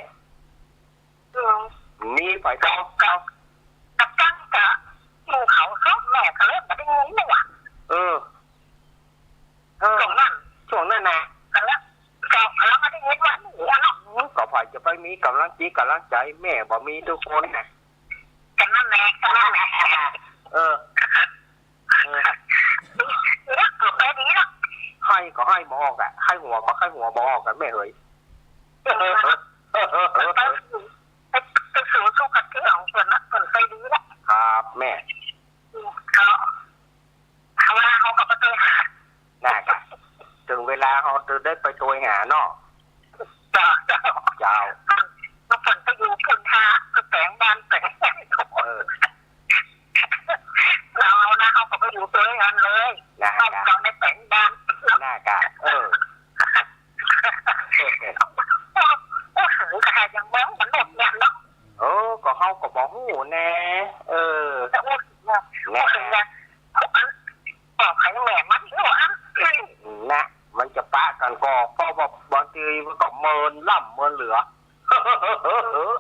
อืม มีไผโทร ก็ ก็ ก็ตั้งแต่หมู่เขาเขาแม่ก็เลยไม่ได้ยินเลยว่ะ เออ เออ ช่วงนั้น ช่วงนั้นนะ ก็แล้ว ก็ ก็แล้วไม่ได้ยินว่าหนีอะเนาะ อืม ก็ไผจะไปมีกำลังจิตกำลังใจ๋ แม่บ่มีทุกคนนะ ก็นั่นแหละ ก็นั่นแหละ เออ เออ เออ ก็ไปดีเนาะ ไห้ก็ไห้บ่ออกอะ ไห้หัวก็ไห้หัวบ่ออกอะแม่เหย ไป ไป ไปสู่สุคติของเปิ้นนะ เปิ้นไปดีแล้ว ครับแม่ ก็ เฮาว่าเฮาก็ไปตวยหา น่ะกะ เถิงเวลาเฮาจะได้ไปตวยหาเนาะ เจ้า เจ้า เจ้า เมื่อก่อนก็อยู่พุ้นทา ก็แป๋งบ้านแป๋ง เออ เฮานะ เฮาก็ไปอยู่ตวยหั้นเลย น่ะกะ เฮาก็ไม่แป๋งบ้าน น่ะกะ เออ โอ้โห ก็ยังมองมันหมดเนี่ยเนาะ เออ ก็เฮาก็บ่ฮู้แน่ เออ จะอู้ถึงว่า แน่ อู้ถึงว่า เอาอัน บอกให้แม่มันรู้อัน นะ มันจะปะกั๋นก่อ เพราะว่าบางทีมันก็เมินล้ำเมินเหลือ เออ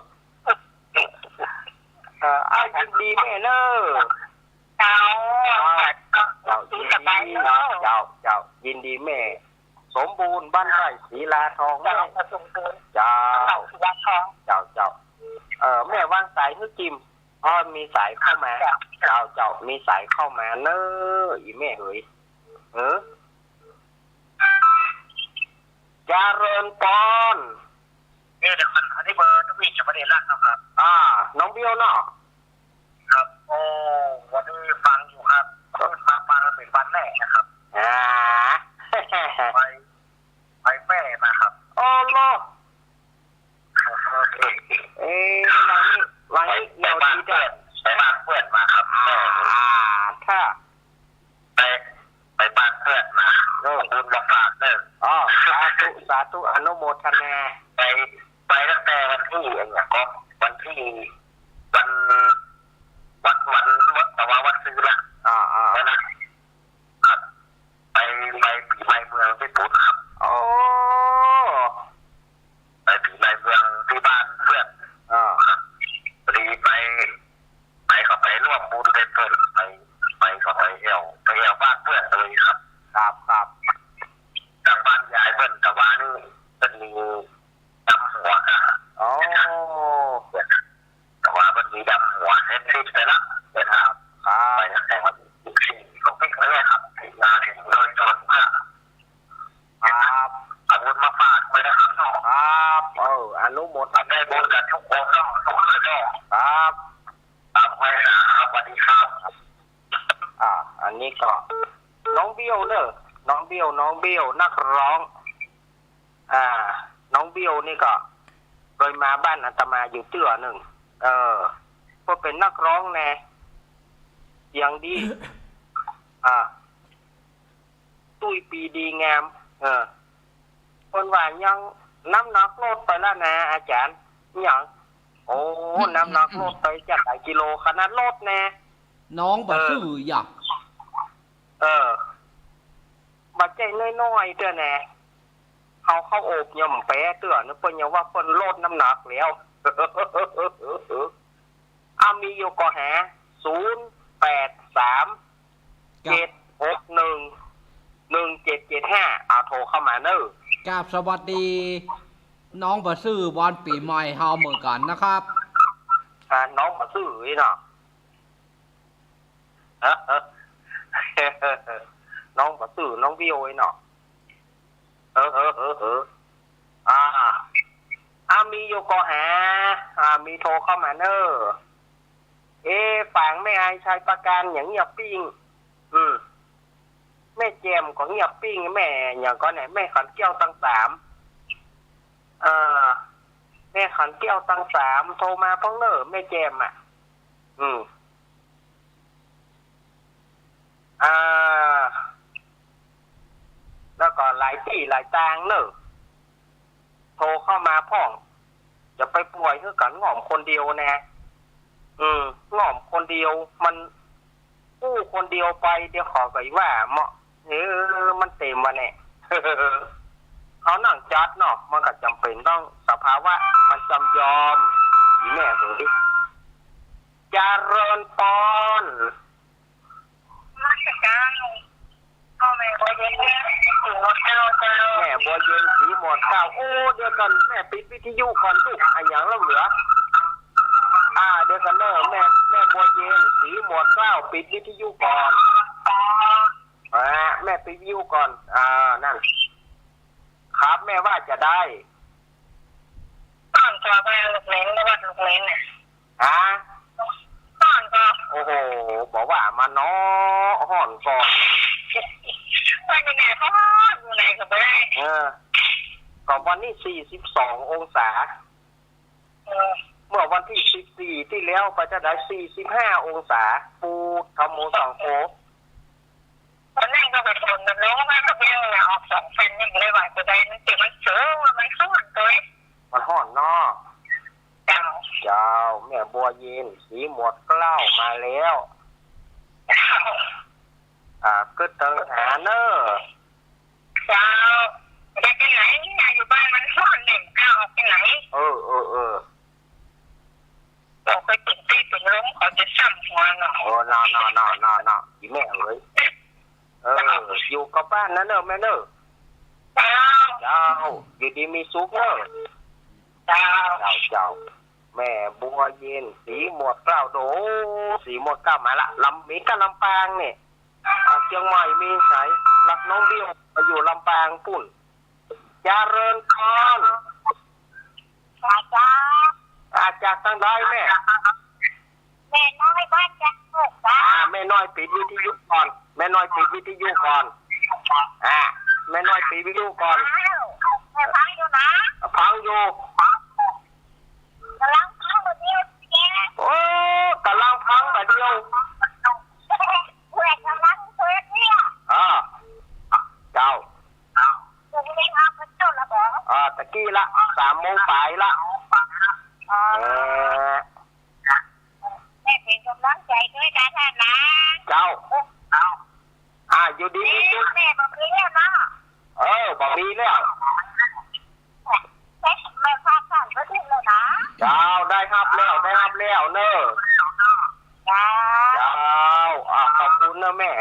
อ่ะ ยินดีแม่เน่อ เจ้า อ่า เจ้า ยินดี สบายเนาะ เจ้า เจ้า ยินดีแม่ สมบูรณ์ บ้านไร่ศิลาทอง เจ้า แม่ สมบูรณ์ เจ้า บ้านไร่ศิลาทอง เจ้า เจ้า เอ่อ แม่วางสายหื้อจิม อ้อ มีสายเข้ามา เจ้า เจ้า เจ้า มีสายเข้ามาเน่อ อี่แม่เหย เออ เจริญปอน เนี่ย เดี๋ยวก่อน อันนี้เบอร์น้องเอก จะไม่ได้รับนะครับ อ่า น้องเบี้ยวเนาะ ครับ โอ้ วันนี้ฟังอยู่ครับ เพิ่งมาฟังเป็นวันแรกนะครับ อ่า ไป ไปแพร่มาครับ อ๋อเหรอ เอ๊ะ วันนี้ วันนี้ ไป เรา ไปบ้าน ดีแต่ เพื่อน ไปบ้านเพื่อนมาครับ อ่า อ่า ถ้า ไป ไปบ้านเพื่อนมา เออ เอาบุญมาฝากเด้อ อ๋อ สาธุ สาธุ อนุโมทนา ไป ไปตั้งแต่วัน ตี้อะหยังก็ วันตี้ วัน วัน วัน แต่ว่าวันซืนละ อ่า อ่า นั่นน่ะ ครับ ไป ไปปี๋ใหม่เมืองตี้ปู๊นครับ โอ้ ไปปี๋ใหม่เมืองตี้บ้านเปื้อน อ่า ครับ พอดีไป ไปก็ไปร่วมบุญไปเปิ้น ไป ไปก็ไปแอ่ว ไปแอ่วบ้านเปื้อนตวยครับ ครับ ครับ ตางบ้านยายเปิ้น ตะวานี่เปิ้นมีดำหัวครับ อ๋อ ตะวาเปิ้นมีดำหัว เฮ็ดคลิปไปละ นะครับ ครับ ไปตั้งแต่วันตี้สิบสี่ของปี๋นี้ครับ ที่มาเถิงโดยตรงครับ ครับ เอาบุญมาฝากไว้นะครับเนาะ ครับ เออ อนุโมทนา ได้บุญกั๋นกู้คนเนาะ กู้คนเนาะ ครับ ครับ ไว้นะครับ สวัสดีครับ อ่า อันนี้ก็ น้องเบี้ยวเนอะ น้องเบี้ยว น้องเบี้ยว นักร้อง อ่า น้องเบี้ยวนี่ก็ เกยมาบ้านอาตมาอยู่เตื้อนึ่ง เออ ก็เป๋นนักร้องแน่ เสียงดี อ่า ตุ้ยปี๋ดีงาม เออ เปิ้นว่าหยัง น้ำหนักลดไปละนะอาจ๋ารย์ หยัง โอ้ น้ำหนักลดไปจ๊ะ หลายกิโลขนาด ลดแน่ น้องบ่ซื่อหยัง เออ บ่ใจ้น้อยๆ เตื้อแน่ เฮาเข้าอบยังแป๋เตื้อนะ เปิ้นยังว่าเปิ้นลดน้ำหนักแล้ว อ่ะ มีอยู่ก็หา ศูนย์แปดสาม เจ็ดหกหนึ่ง หนึ่งเจ็ดเจ็ดห้า เอาโทรเข้ามาเนอะ ครับ สวัสดี น้องบ่ซื่อ วันปี๋ใหม่เฮาเหมือนกั๋นนะครับ อ่า น้องบ่ซื่ออี้เนาะ ฮะ ฮะ น้องบ่ซื่อ น้องเบี้ยวอี้เนาะ เออ เออ เออ เออ อ่า อ่า มีอยู่ก็หา อ่า มีโทรเข้ามาเนอะ เอ๊ะ ฝางแม่อายชัยประการหยังเงียบปิ้ง อืม แม่แจ่มก็เงียบปิ้ง แม่หยังก็เนี่ย แม่ขันแก้วตังสาม เออ แม่ขันแก้วตังสาม โทรมาพ่องเนอะ แม่แจ่มอะ อืม อ่า แล้วก็หลายตี้หลายตางเนอะ โทรเข้ามาพ่อง จะไปป่วยหื้อกั๋นง่อมคนเดียวแน่ อืม ง่อมคนเดียว มันอู้คนเดียวไป เดี๋ยวเขาก็ว่าเมาะ เออ มันเต็มวะเนี่ย เขานั่งจัดเนาะ มันก็จ๋ำเป๋นต้องสภาวะ มันจำยอม อีแม่เหย เจริญพร นมัสก๋าน พ่อแม่บัวเย็น ศรีหมวดเกล้าเจ้า แม่บัวเย็น ศรีหมวดเกล้า โอ้ เดี๋ยวก่อน แม่ปิดวิทยุก่อนลูก อะหยังแล้วเหลือ อ่า เดี๋ยวก่อนเนอะ แม่ แม่บัวเย็น ศรีหมวดเกล้า ปิดวิทยุก่อน อ่า แม่ปิดวิทยุก่อน อ่า นั่น ครับ แม่ว่าจะได้ ฮ้อนก่อบ้านลูกเหม็น บ่วัดลูกเหม็นน่ะ ฮะ ฮ้อนก่อ โอ้โห บ่ว่ามาเนาะ ฮ้อนก่อ วันนี้แดดฮ้อน อยู่ไหนก็บ่ได้ เออ ก็วันนี้สี่สิบสององศา เออ เมื่อวันตี้สิบสี่ตี้แล้วไปจะได้สี่สิบห้าองศา ปู๊ด ธัมโมสังโฆ ต๋อนนั้นก็ไปฝนต๋อนลงมาก็เปลี่ยนเหงื่อออกสองเส้น ยังบ่ได้ว่าจะได้ มันเจ็บมันเสียว มันฮ้อนตวย มันฮ้อนเนาะ เจ้า เจ้า แม่บัวเย็น ศรีหมวดเกล้ามาแล้ว เจ้า อ่า กึ๊ดเติงหาเน่อ เจ้า บ่ได้ไปไหน อยู่บ้านมันฮ้อน แม่บ่กล้าออกไปไหน เออ เออ เออ ออกไปเป๋นตี้เป๋นลม เขาจะซ้ำหัวเนาะ โอ้ เนาะ เนาะ อีแม่เอ๋ย เออ อยู่กับบ้านนั้นเน่อแม่เน่อ เจ้า เจ้า อยู่ดีมีสุขเน่อ เจ้า เจ้า เจ้า แม่บัวเย็น ศรีหมวดเกล้า โด ศรีหมวดเกล้ามาละ ลำ มีก้าลำปางเนี่ย อ่ะ เจียงใหม่มีไหน รักน้องเบี้ยวไปอยู่ลำปางปุ้น เจริญพร อาจารย์ อ่ะ จากตางใดแม่ แม่น้อยบ้านจันทร์สุขจ้า อ่ะ แม่น้อยปิดวิทยุก่อน แม่น้อยปิดวิทยุก่อน อ่ะ แม่น้อยปิดวิทยุก่อน อ้าว แม่ฟังอยู่นะ ฟังอยู่ ก๋ำลังฟังบ่าเดี่ยวเนี่ย โอ้ ก๋ำลังฟังบ่าเดี่ยว แม่ก๋ำลังเปิดเนี่ย อ่า เจ้า ตรงนี้ครับ มันจบแล้วเหรอ อ่า ตะกี้ละ สามโมงป๋ายละ เออ แม่เป๋นก๋ำลังใจ๋ตวยจ้าต้านนะ เจ้า อ่า อยู่ดีมีสุข แม่บ่มีแล้วเนาะ เออ บ่มีแล้ว แม่ แม่ฝากต้านก็เถิงแล้วนะ เจ้า ได้ฮับแล้ว ได้ฮับแล้วเน่อ เจ้า เจ้า อ่า ขอบคุณเน่อแม่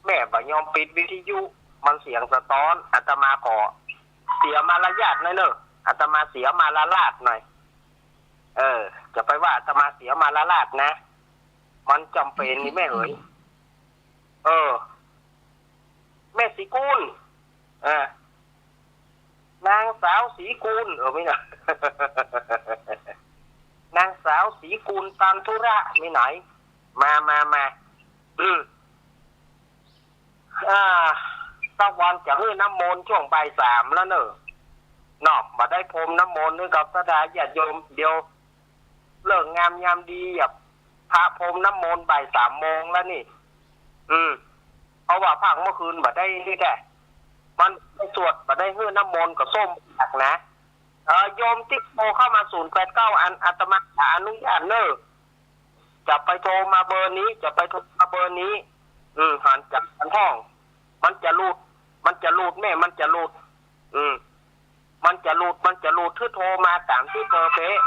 แม่บ่ยอมปิดวิทยุ มันเสียงสะต๊อน อาตมาขอเสียมารยาทหน่อยเน่อ อาตมาเสียมารยาทหน่อย เออ จะไปว่าอาตมาเสียมารยาทนะ มันจ๋ำเป๋นนี่แม่เหย เออ แม่ศรีกุล เออ นางสาวศรีกุล เออ ไม่นะ นางสาวศรีกุล ตานธุระ มีไหน มา มา มา อืม อ่า สักวันจะหื้อน้ำมนต์ช่วงบ่ายสามแล้วเน่อ เนาะ บ่ได้พรมน้ำมนต์หื้อกับศรัทธาญาติโยม เดี๋ยว ฤกษ์งามยามดี อ่ะ พระพรมน้ำมนต์บ่ายสามโมงแล้วนี่ อืม เพราะว่าพักเมื่อคืนบ่ได้นี่แหละ มันไปสวดบ่ได้หื้อน้ำมนต์ก็ส้มปากนะ เออ โยมติ๊กโทรเข้ามา ศูนย์แปดเก้า อันอาตมาขออนุญาตเน่อ จะไปโทรมาเบอร์นี้ จะไปโทรมาเบอร์นี้ อืม หันจากหันห้อง มันจะหลุด มันจะหลุดแม่ มันจะหลุด อืม มันจะหลุด มันจะหลุด คือโทรมาต๋ามตี้เบอร์เป๊ะ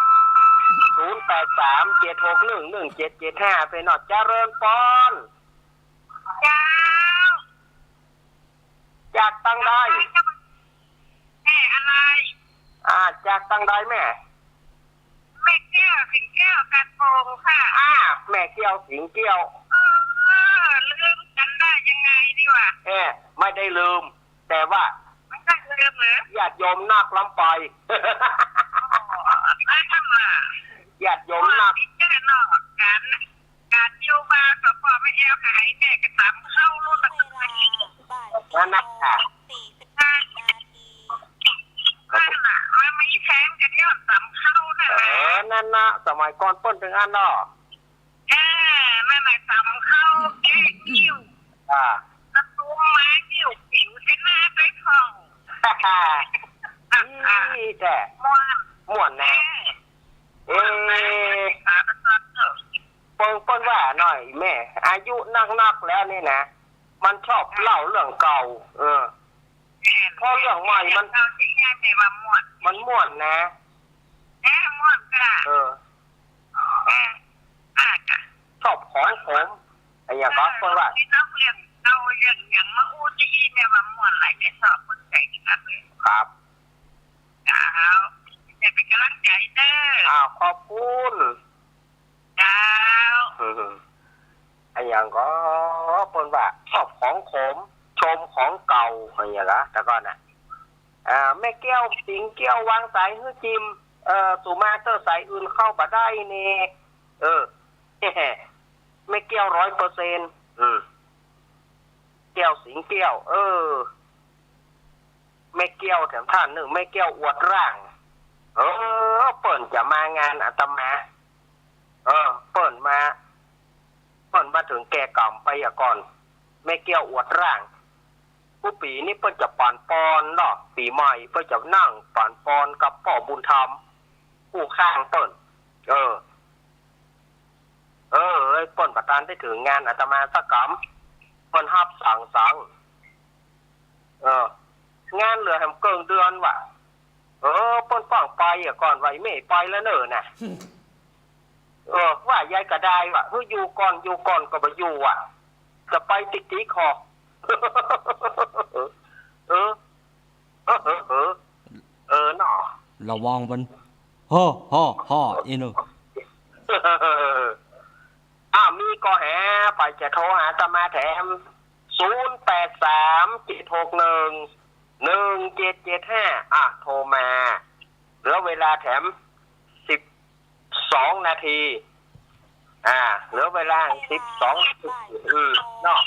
ศูนย์แปดสาม เจ็ดหกหนึ่ง หนึ่งเจ็ดเจ็ดห้า ไปเนาะ เจริญปอน เจ้า จากตังใด แม่อะไร อ่า จากตังใดแม่ แม่แก้ว สิงแก้ว กันโปงค่ะ อ่า แม่แก้ว สิงแก้ว เออ ลืมกั๋นได้ยังไงนี่หว่า เอ๊ะ ไม่ได้ลืม แต่ว่า ไม่ได้ลืมเหรอ ญาติโยมนักล้ำไป อ๋อ แล้วทำไม ญาติโยมนัก เจ้าเนาะ กั๋น กั๋นอยู่บ้านก็พ่อแม่แอวหายแม่ก็ต๋ำเข้าลูกตะกุ่น นั่นนะ นั่นน่ะ มันมีแทงกั๋นย้อนต๋ำเข้านั่นแหละ เออ นั่นนะ สมัยก่อนเปิ้นเถิงอั้นเนาะ เออ นั่นแหละ ต๋ำเข้าแก้งหิ้ว อ่า ตะตุ่มไม้หิ้วผิวใส่หน้าใส่ท้อง อีแท้ ม่วน ม่วนนะ เออ เอ๊ะ เปิ้น เปิ้นว่าหน่อยแม่ อายุนักๆ แล้วนี่นะ มันชอบเล่าเรื่องเก่า เออ เพราะเรื่องใหม่มัน เรื่องเก่าสิแม่ว่าม่วน มันม่วนนะ เออ ม่วนจ้ะ เออ เออ อ่ะจ้ะ ชอบของขม อะหยังก็ เปิ้นว่า เออ เรื่องเก่าเรื่องหยังมาอู้ตี้อี้แม่ว่าม่วนหลาย แม่ชอบคนใจ๋ดีมากเลย ครับ เจ้า แม่เป๋นก๋ำลังใจ๋เน่อ อ้าว ขอบคุณ เจ้า อืม อะหยังก็ เปิ้นว่าชอบของขม ชมของเก่า อะหยังกะ แต่ก่อนน่ะ อ่า แม่แก้ว สิงแก้ว วางสายหื้อจิม เอ่อ สุมาเตอร์ สายอื่นเข้าบ่ได้เน่ เออ แม่แก้ว ร้อยเปอร์เซ็นต์ อืม แก้ว สิงแก้ว เออ แม่แก้วแถมต้านนึ่ง แม่แก้วอวดร่าง เออ เปิ้นจะมางานอาตมา เออ เปิ้นมา เปิ้นมาเถิงแก่กำไปอะก่อน แม่แก้วอวดร่าง กู้ปี๋นี้เปิ้นจะปั๋นปอนเนาะ ปี๋ใหม่เปิ้นจะนั่งปั๋นปอนกับป้อบุญธรรม กู้ข้างเปิ้น เออ เออ เอ้ย เปิ้นบ่ตันได้เถิงงานอาตมาสักกำ เปิ้นฮับสั่งสัง เออ งานเหลือแหมเกิ่งเดือนว่ะ เออ เปิ้นป้องไปอะก่อน ว่าแม่ไปแล้วเน่อน่ะ เออ ว่ายายก็ได้ว่ะ เฮ้ย อยู่ก่อน อยู่ก่อนก็บ่อยู่อ่ะ จะไปติ๊กๆ หอ เออ เออ เออ เออ เออ เนาะ ระวังมัน ฮ่อฮ่อฮ่อ อีหนู อ้าว มีก่อแหไปจะโทรหาอาตมาแถม ศูนย์แปดสาม เจ็ดหกหนึ่ง หนึ่งเจ็ดเจ็ดห้า อ่ะ โทรมา เหลือเวลาแถม สิบสองนาที อ่า เหลือเวลา สิบสองนาที อืม เนาะ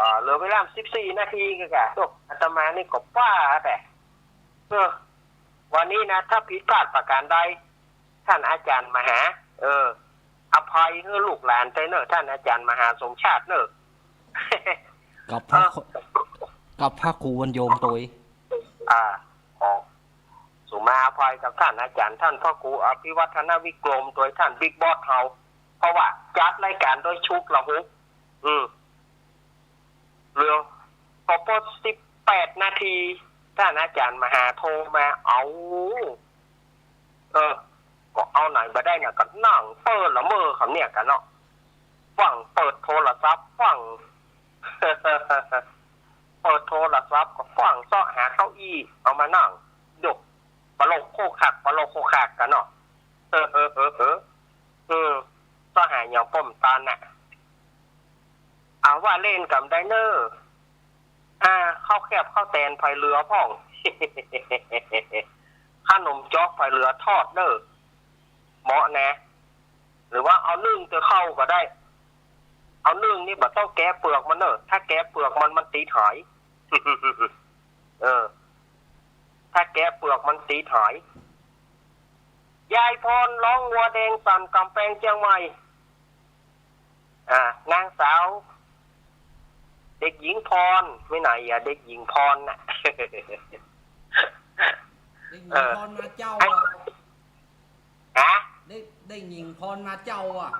อ่า เหลือเวลา สิบสี่นาทีกะกะ โอ้ อาตมานี่ก็บ้าแต่ เออ วันนี้นะ ถ้าผิดพลาดประการใด ท่านอาจารย์มหา เออ อภัยหื้อลูกหลานไตเน่อ ท่านอาจารย์มหาสมชาติเน่อ กับพระ เออ กับพระครูวันโยงโตย อ่า อ๋อ ส มาอภัยกับต้านอาจ๋ารย์ ต้านพระครูอภิวัฒนวิกรม โตยต้านบิ๊กบอสเฮา เพราะว่าจัดรายก๋านโดยฉุกละหุก อืม เหลือ ก็ปอสิบแปดนาที ต้านอาจ๋ารย์มหาโทรมา เอา เออ ก็เอาไหนบ่ได้นะ ก็นั่งเปิ้นละเมอคำเนี่ยกั๋นเนาะ ฟั่งเปิดโทรศัพท์ ฟั่ง เปิดโทรศัพท์ก็ฟั่งเซาะหาเก้าอี้เอามานั่ง ยกปะโลกโคกคัก ปะโลกโคกคักกั๋นเนาะ เออ เออ เออ เออ เออ เซาะหาหยังป้อมตานน่ะ อาว่าเล่นกำได้เน่อ อ่า ข้าวแคบข้าวแตนใผเหลือพ่อง ขนมจ๊อกใผเหลือทอดเน่อ เหมาะนะ หรือว่าเอานึ่งเตื้อข้าวก็ได้ เอานึ่งนี่บ่ต้องแกะเปลือกมันเน่อ ถ้าแกะเปลือกมัน มันติดหอย เออ ถ้าแกะเปลือกมันติดหอย ยายพร ร้องงัวแดงสั่นกำแพงเจียงใหม่ อ่า นางสาว เด็กหญิงพร ไม่ไหนอะ เด็กหญิงพรน่ะ เด็กหญิง เออ พรนาเจ้าอะ ฮะ เด็ก เด็กหญิงพรนาเจ้าอะ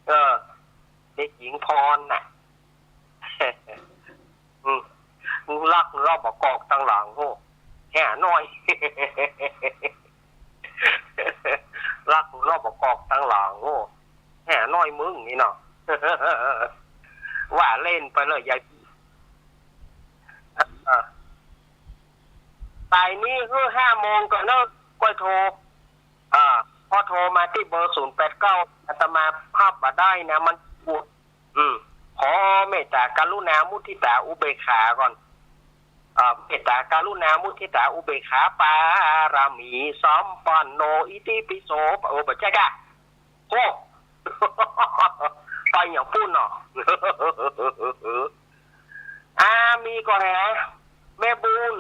เออ เด็กหญิงพรน่ะ อืม รักเงาะบ่กอกตังหลังโห แห่น้อย รักเงาะบ่กอกตังหลังโห แห่น้อยมึงนี่เนาะ ว่าเล่นไปเลยยาย เออ สายนี้คือห้าโมงก่อนเนาะ ก้อยโทร อ่า พอโทรมาตี้เบอร์ศูนย์แปดเก้า อาตมาภาพบ่ได้นะ มันปวด อืม ขอเมตตากรุณามุทิตาอุเบกขาก่อน อ่า เมตตากรุณามุทิตาอุเบกขา ปารมีสัมปันโน อิติปิโส เออ บ่ใจ้กะ โอ้ ไปอย่างปุ้นเนาะ อ่า มีก่อแห แม่บุญ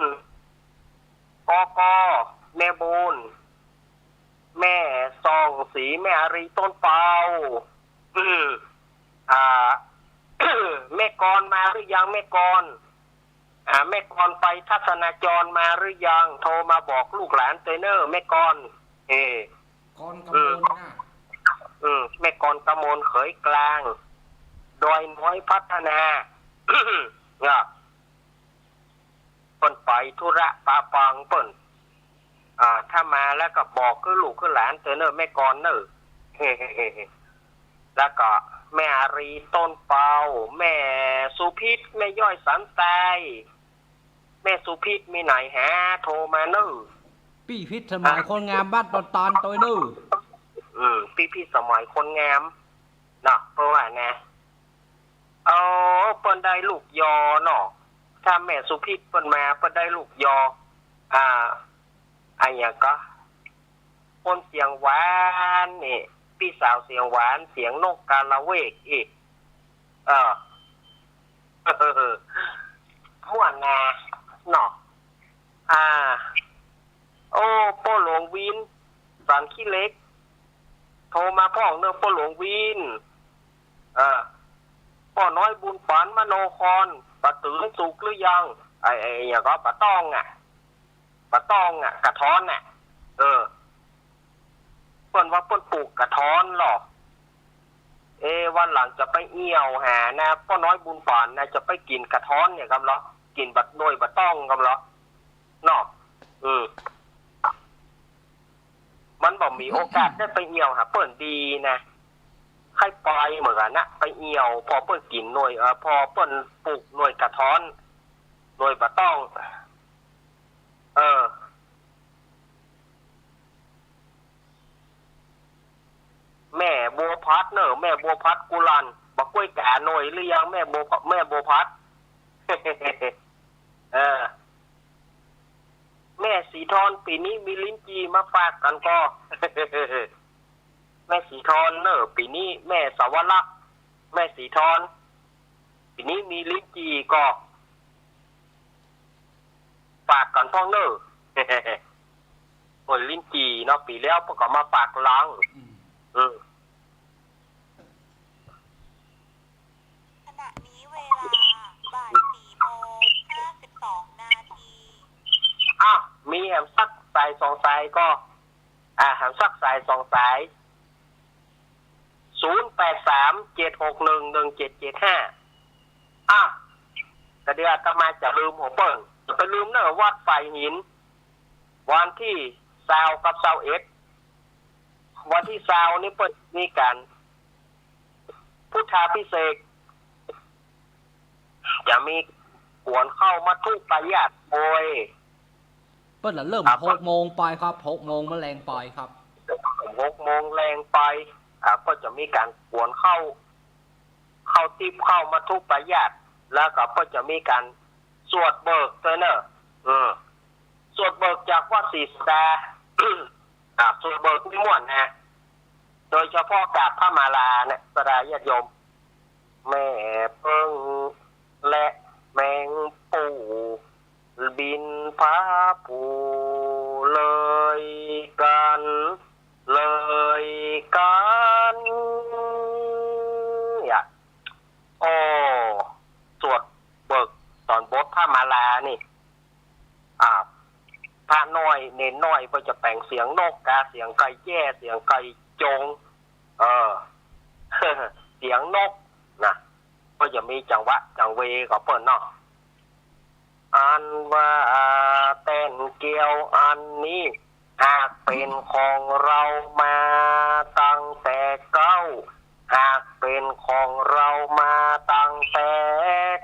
กก แม่บุญ แม่ส่องศรี แม่อารี ต้นเปา อืม อ่า แม่กรมาหรือยัง แม่กร อ่า แม่กรไปทัศนาจรมาหรือยัง โทรมาบอกลูกหลานเตยเน่อ แม่กร เอ กรกมลนะ อืม แม่กรกมล เขยกลาง ดอยน้อยพัฒนา เนี่ย เปิ้นไปธุระปะปังเปิ้น อ่า ถ้ามาแล้วก็บอกคือลูกคือหลานเตยเน่อ แม่กรเน่อ แล้วก็แม่อารี ต้นเปา แม่สุพิษ แม่ย้อย สันทราย แม่สุพิษ มีไหนหา โทรมาเน่อ ปี้พิษสมัยคนงามบ้านดอนตาลเตยเน่อ อืม ปี้พิษสมัยคนงาม เนาะ เพราะว่านะ เออ เปิ้นได้ลูกยอเนาะ ถ้าแม่สุพิษเปิ้นมา เปิ้นได้ลูกยอ อ่า อะหยังก็ คนเสียงหวานนี่ ปี้สาวเสียงหวาน เสียงนกกาละเวกอีก เออ ม่วนนา เนาะ อ่า โอ้ ป้อหลวงวิน สันขี้เหล็ก โทรมาพ่องเน่อ ป้อหลวงวิน เออ ป้อน้อยบุญปาน มโนคร ปะตื่นสุกหรือยัง ไอ้ ไอ้ อะหยังก็ ปะต้องอะ ปะต้องอะ กระท้อนอะ เออ เปิ้นว่าเปิ้นปลูกกระท้อนหรอ เอ วันหลังจะไปเอี่ยวหานะ ป้อน้อยบุญปานนะ จะไปกิ๋นกระท้อนเนี่ยกำเหรอ กิ๋นบัดหน่วยบัดต้องกำเหรอ เนาะ อืม มันบ่มีโอกาสได้ไปเอี่ยวหาเปิ้นดีนะ ใค่ไปเหมือนกั๋นนะ ไปเอี่ยว ผ่อเปิ้นกิ๋นหน่วย เออ ผ่อเปิ้นปลูกหน่วยกระท้อน หน่วยบัดต้อง เออ แม่บัวผัดเน่อ แม่บัวผัดกุลัน บ่าก้วยก๋าหน่วยหรือยัง แม่บัว แม่บัวผัด เออ แม่สีทอน ปี๋นี้มีลิ้นจี่มาฝากกั๋นก่อ แม่สีทอนเน่อ ปี๋นี้ แม่สาวรักษ์ แม่สีทอน ปี๋นี้มีลิ้นจี่ก่อ ฝากกั๋นพ่องเน่อ โอ้ย ลิ้นจี่เนาะ ปี๋แล้วเปิ้นก็มาฝากหลัง อืม อืม ขณะนี้เวลาบ่ายสี่โมงห้าสิบสองนาที อ่ะ มีแหมสักส สายสองสายก็ อ่า หันสักสายสองสาย ศูนย์แปดสาม เจ็ดหกหนึ่ง หนึ่งเจ็ดเจ็ดห้า อ่ะ แต่เดี๋ยวอาตมาจะลืมของเปิ้น จะไปลืมเนอะ วัดฝายหิน วันตี้ซาวกับซาวเอ็ด วันตี้ซาวนี่เปิ้นมีก๋านพุทธาภิเษก จะมีก๋วนข้าวมัทธุปายาตโอย เปิ้นละเริ่ม ครับ หกโมงไปครับ หกโมงมะแลงไปครับ หกโมงแลงไป อ่า ก็จะมีก๋านก๋วนข้าว ข้าวติ๊บข้าวมัทธุปายาต แล้วก็เปิ้นจะมีก๋านสวดเบิกตวยเนอะ เออ สวดเบิกจากวัดศรีสดา อ่า สวดเบิกนี่ม่วนนะ โดยเฉพาะกราบพระมาลาเนี่ย ศรัทธาญาติโยม แม่เปิ้งและแมงปู่ บิณฑาภู่เลยกั๋น เลยกั๋น เนี่ย โอ้ สวดเบิกต๋อนบทพระมาลานี่ อ่า พระน้อย เณรน้อย เปิ้นจะแป๋งเสียงนกกา เสียงไก่แจ้ เสียงไก่จง เออ เสียงนกนะ เปิ้นจะมีจังหวะจังเวของเปิ้นเนาะ อันว่าแต้นแก้วอันนี้ หากเป๋นของเฮามาตั้งแต่เก๊า หากเป๋นของเฮามาตั้งแต่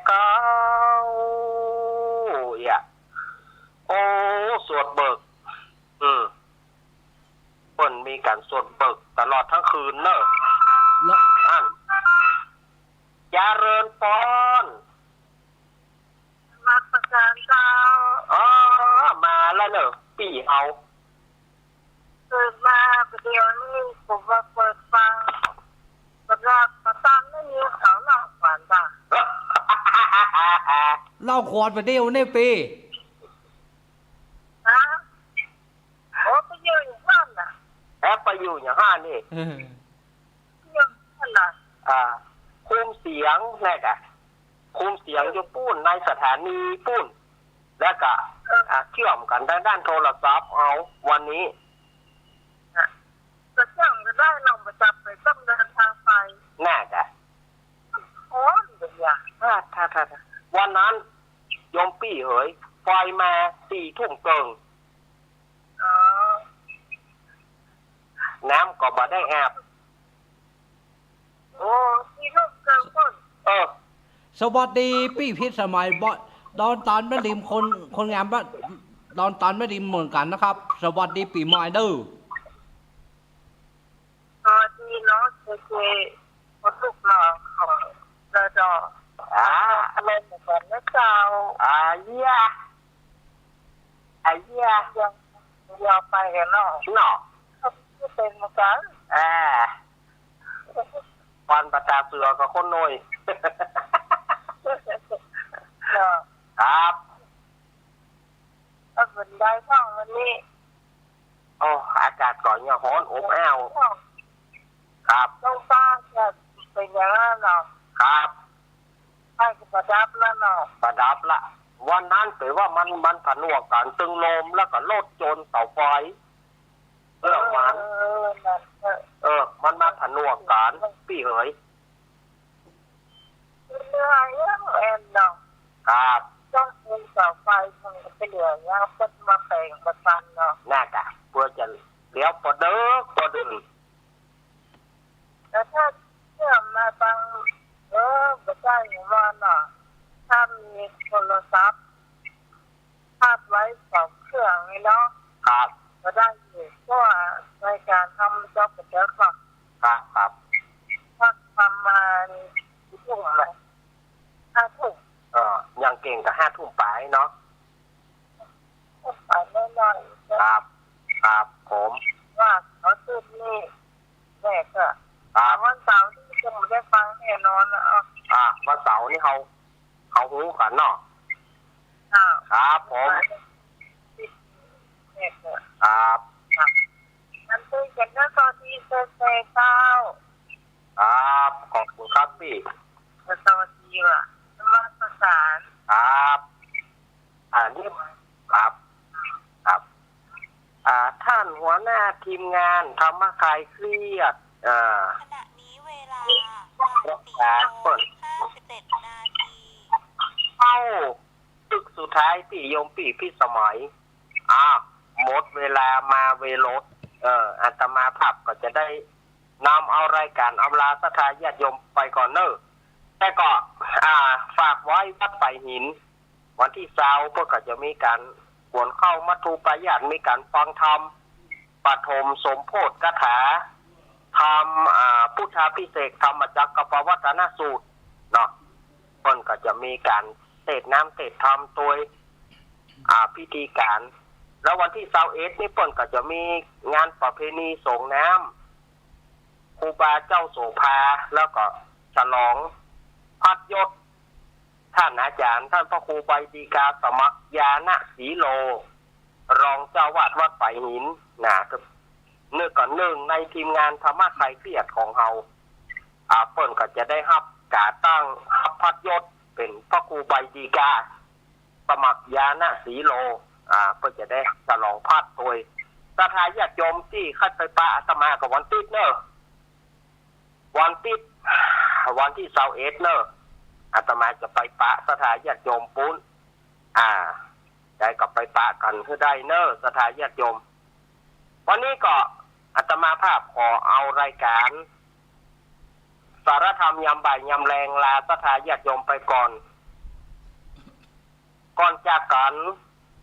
เก๊า เอี่ย โอ้ สวดเบิก อืม เปิ้นมีก๋านสวดเบิกตลอดตึงคืนเนอะ แล้ว อั้น เจริญปอน นมัสก๋านเจ้า อ๋อ มาแล้วเนอะ ปี้เฮา ตื่นมาประเดี๋ยวนี้ผมมาเปิดฟัง สำหรับประจำไม่มีเขาเล่าขวัญจ้ะ เล่าขวัญประเดี๋ยวนี้ปี้ ฮะ โอ้ ไปอยู่อย่างนั้นน่ะ แอบไปอยู่อย่างนั้นนี่ เออ อยู่อย่างนั้นน่ะ อ่า คุมเสียงแน่กะ คุมเสียงอยู่ปู้น ในสถานีปู้น แล้วก็ เออ อ่า เชื่อมกั๋นตางด้านโทรศัพท์เอา วันนี้ อ่ะ ก็เชื่อมกั๋นได้ เราประจำไปต้องเดินทางไป แน่กะ โอ้ย เดี๋ยว อ่า ถ้า ถ้า ถ้า วันนั้น โยมปี้เหย ไฟมาสี่ทุ่มเกิ่ง อ๋อ น้ำก็บ่ได้อาบ โอ้ สี่ทุ่มเกิ่งปู้น เออ สวัสดีปี้พิสมัย บ่ ดอนตาลแม่ริม คน คนงามบ้าน ดอนตาลแม่ริมเหมือนกั๋นนะครับ สวัสดีปี๋ใหม่เด้อ สวัสดีน้องเจเจ คนลูกหล่อของระดอ อ่า อารมณ์เหมือนกันนะเจ้า อ่า เยี่ย อ่า เยี่ย ยัง ยังไปกันเนาะ เนาะ เขาไม่เป็นเหมือนกัน อ่า ปานปะตาเสือกับคนน้อย เนาะ ครับ ก็เป็นได้บ้างวันนี้ โอ้ อากาศก็ยังฮ้อนอบอ้าว ครับ ต้องฟ้าจะเป็นอย่างนั้นเนาะ ครับ ไฟก็ประดับแล้วเนาะ ประดับละ วันนั้นถือว่ามัน มันผนวกกั๋นตึงลม แล้วก็รถจนเสาไฟ เออ มัน เออ นั่นเถอะ เออ มันมาผนวกกั๋น ปี้เหย เหลืออย่างแอนเนาะ ครับ ต้องเป็นเสาไฟ มันก็ไปเหลืออย่างเปิ้นมาแป๋งประจันเนาะ น่ากะ เปื้อจะเลี้ยวปอเดิ๊กปอดื่น แต่ถ้าเชื่อมมาตัง เออ บ่ใจ้อย่างว่าเนาะ ถ้ามีโทรศัพท์ ชาร์จไว้สองเครื่องนี่เนาะ ครับ ก็ได้อยู่ เพราะว่ารายการทำจ็อบกับเจ๊กเนาะ ครับ ครับ พักประมาณกี่ทุ่มอะ ห้าทุ่ม เออ อย่างเก่งก็ห้าทุ่มปลายเนาะ ทุ่มปลายแน่นอน ครับ ครับผม ว่าเขาตื่นนี่ แน่ก็ ครับ วันเสาร์นี่จะบ่ได้ฟังแน่นอนละ อ่ะ อ่ะ วันเสาร์นี่เขา เขาฮู้กั๋นเนาะ อ้าว ครับผม แน่ก็ ครับ ครับ มันคุยกันเรื่องตอนที่เซเซเจ้า ครับ ขอบคุณครับปี้ สวัสดีว่ะ นมัสก๋าน ครับ อันนี้ ครับ ครับ หัวหน้าทีมงานธรรมะคลายเครียด อ่า ขณะนี้เวลาบ่ายสี่โมงห้าสิบเจ็ดนาที เข้าตึกสุดท้ายตี้โยมปี้พิสมัย อ่า หมดเวลามาเวลา เออ อาตมาภาพก็จะได้นำเอารายการอำลาศรัทธาญาติโยมไปก่อนเน่อ แต่ก็ อ่า ฝากไว้วัดฝายหิน วันตี้ซาวเปิ้นก็จะมีก๋านขวัญข้าวมัตถุปายาตร มีก๋านฟังธรรม ปฐมสมโพธิคาถา ธรรม อ่า พุทธาภิเษก ธรรมจักรกัปปวัตตนสูตร เนาะ เปิ้นก็จะมีก๋านเตสน์น้ำเตสน์ธรรมตวย อ่า พิธีก๋าน แล้ววันตี้ซาวเอ็ดนี่เปิ้นก็จะมีงานประเพณีส่งน้ำครูบาเจ้าโสภา แล้วก็ฉลองพัดยศ ท่านอาจารย์ ท่านพระครูใบดีกาสมัครญาณสีโล รองเจ้าอาวาสวัดฝายหิน นะ นึกก่อน นึ่งในทีมงานธรรมะคลายเครียดของเฮา อ่า เปิ้นก็จะได้ฮับก๋าตั้งฮับพัดยศเป๋นพระครูใบดีกาสมัครญาณสีโล อ่า เปิ้นจะได้ฉลองพัดตวย ศรัทธาญาติโยมตี้ใค่ไปปะอาตมาก็วันติ๊ดเน่อ วันติ๊ด วันตี้ซาวเอ็ดเน่อ อาตมาจะไปปะศรัทธาญาติโยมปู๊น อ่า ได้ก็ไปปะกั๋นหื้อได้เน่อ ศรัทธาญาติโยม วันนี้ก็อาตมาภาพขอเอารายก๋านสารธรรมยามบ่ายยามแลงลาศรัทธาญาติโยมไปก่อน ก่อนจากกั๋น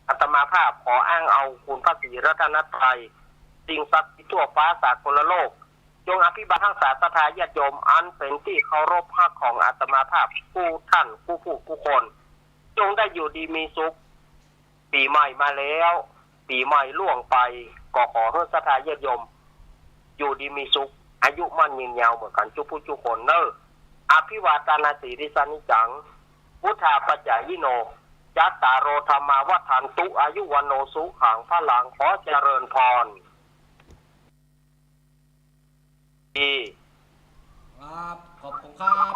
อาตมาภาพขออ้างเอาคุณพระศรีรัตนตรัย สิ่งศักดิ์สิทธิ์ทั่วฟ้าสากลโลก จงอภิบาลฮักษาศรัทธาญาติโยม อันเป๋นตี้เคารพฮักของอาตมาภาพกู้ท่านกู้ผู้กู้คน จงได้อยู่ดีมีสุข ปี๋ใหม่มาแล้ว ปี๋ใหม่ล่วงไป ก็ขอหื้อศรัทธาญาติโยม อยู่ดีมีสุข อายุมั่นยืนยาวเหมือนกั๋นจุ๊ผู้จุ๊คนเน่อ อภิวาทานาสีลิสานิจัง วุฑฒาปจายิโน จัตตาโร ธัมมา วัฑฒันตุ อายุ วัณโณ สุขัง พลัง ขอเจริญพร ดี ครับ ขอบคุณครับ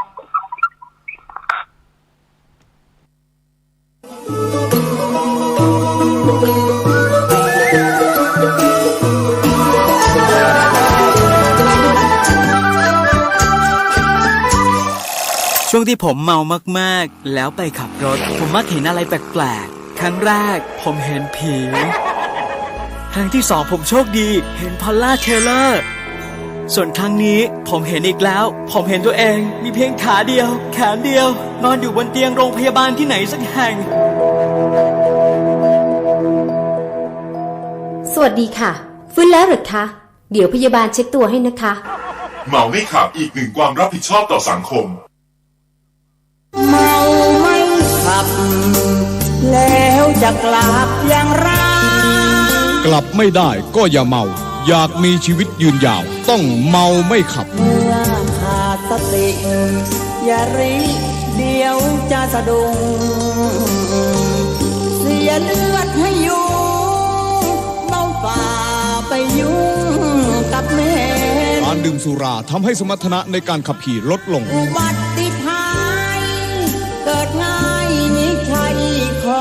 ช่วงที่ผมเมามากๆ แล้วไปขับรถ ผมมักเห็นอะไรแปลกๆ ครั้งแรกผมเห็นผี ครั้งที่สองผมโชคดี เห็นพอลล่าเทเลอร์ ส่วนครั้งนี้ผมเห็นอีกแล้ว ผมเห็นตัวเอง มีเพียงขาเดียว แขนเดียว นอนอยู่บนเตียงโรงพยาบาลที่ไหนสักแห่ง สวัสดีค่ะ ฟื้นแล้วเหรอคะ เดี๋ยวพยาบาลเช็ดตัวให้นะคะ เมาไม่ขับ อีกหนึ่งความรับผิดชอบต่อสังคม เมาไม่ขับ แล้วจะกลับอย่างไร กลับไม่ได้ก็อย่าเมา อยากมีชีวิตยืนยาว ต้องเมาไม่ขับ เมื่อขาดสติ อย่ารี เดี๋ยวจะสะดุ้ง เสียเลือดให้ยุง เมาฝ่าไปยุ่งกับแม่ การดื่มสุราทำให้สมรรถนะในการขับขี่ลดลง อุบัติ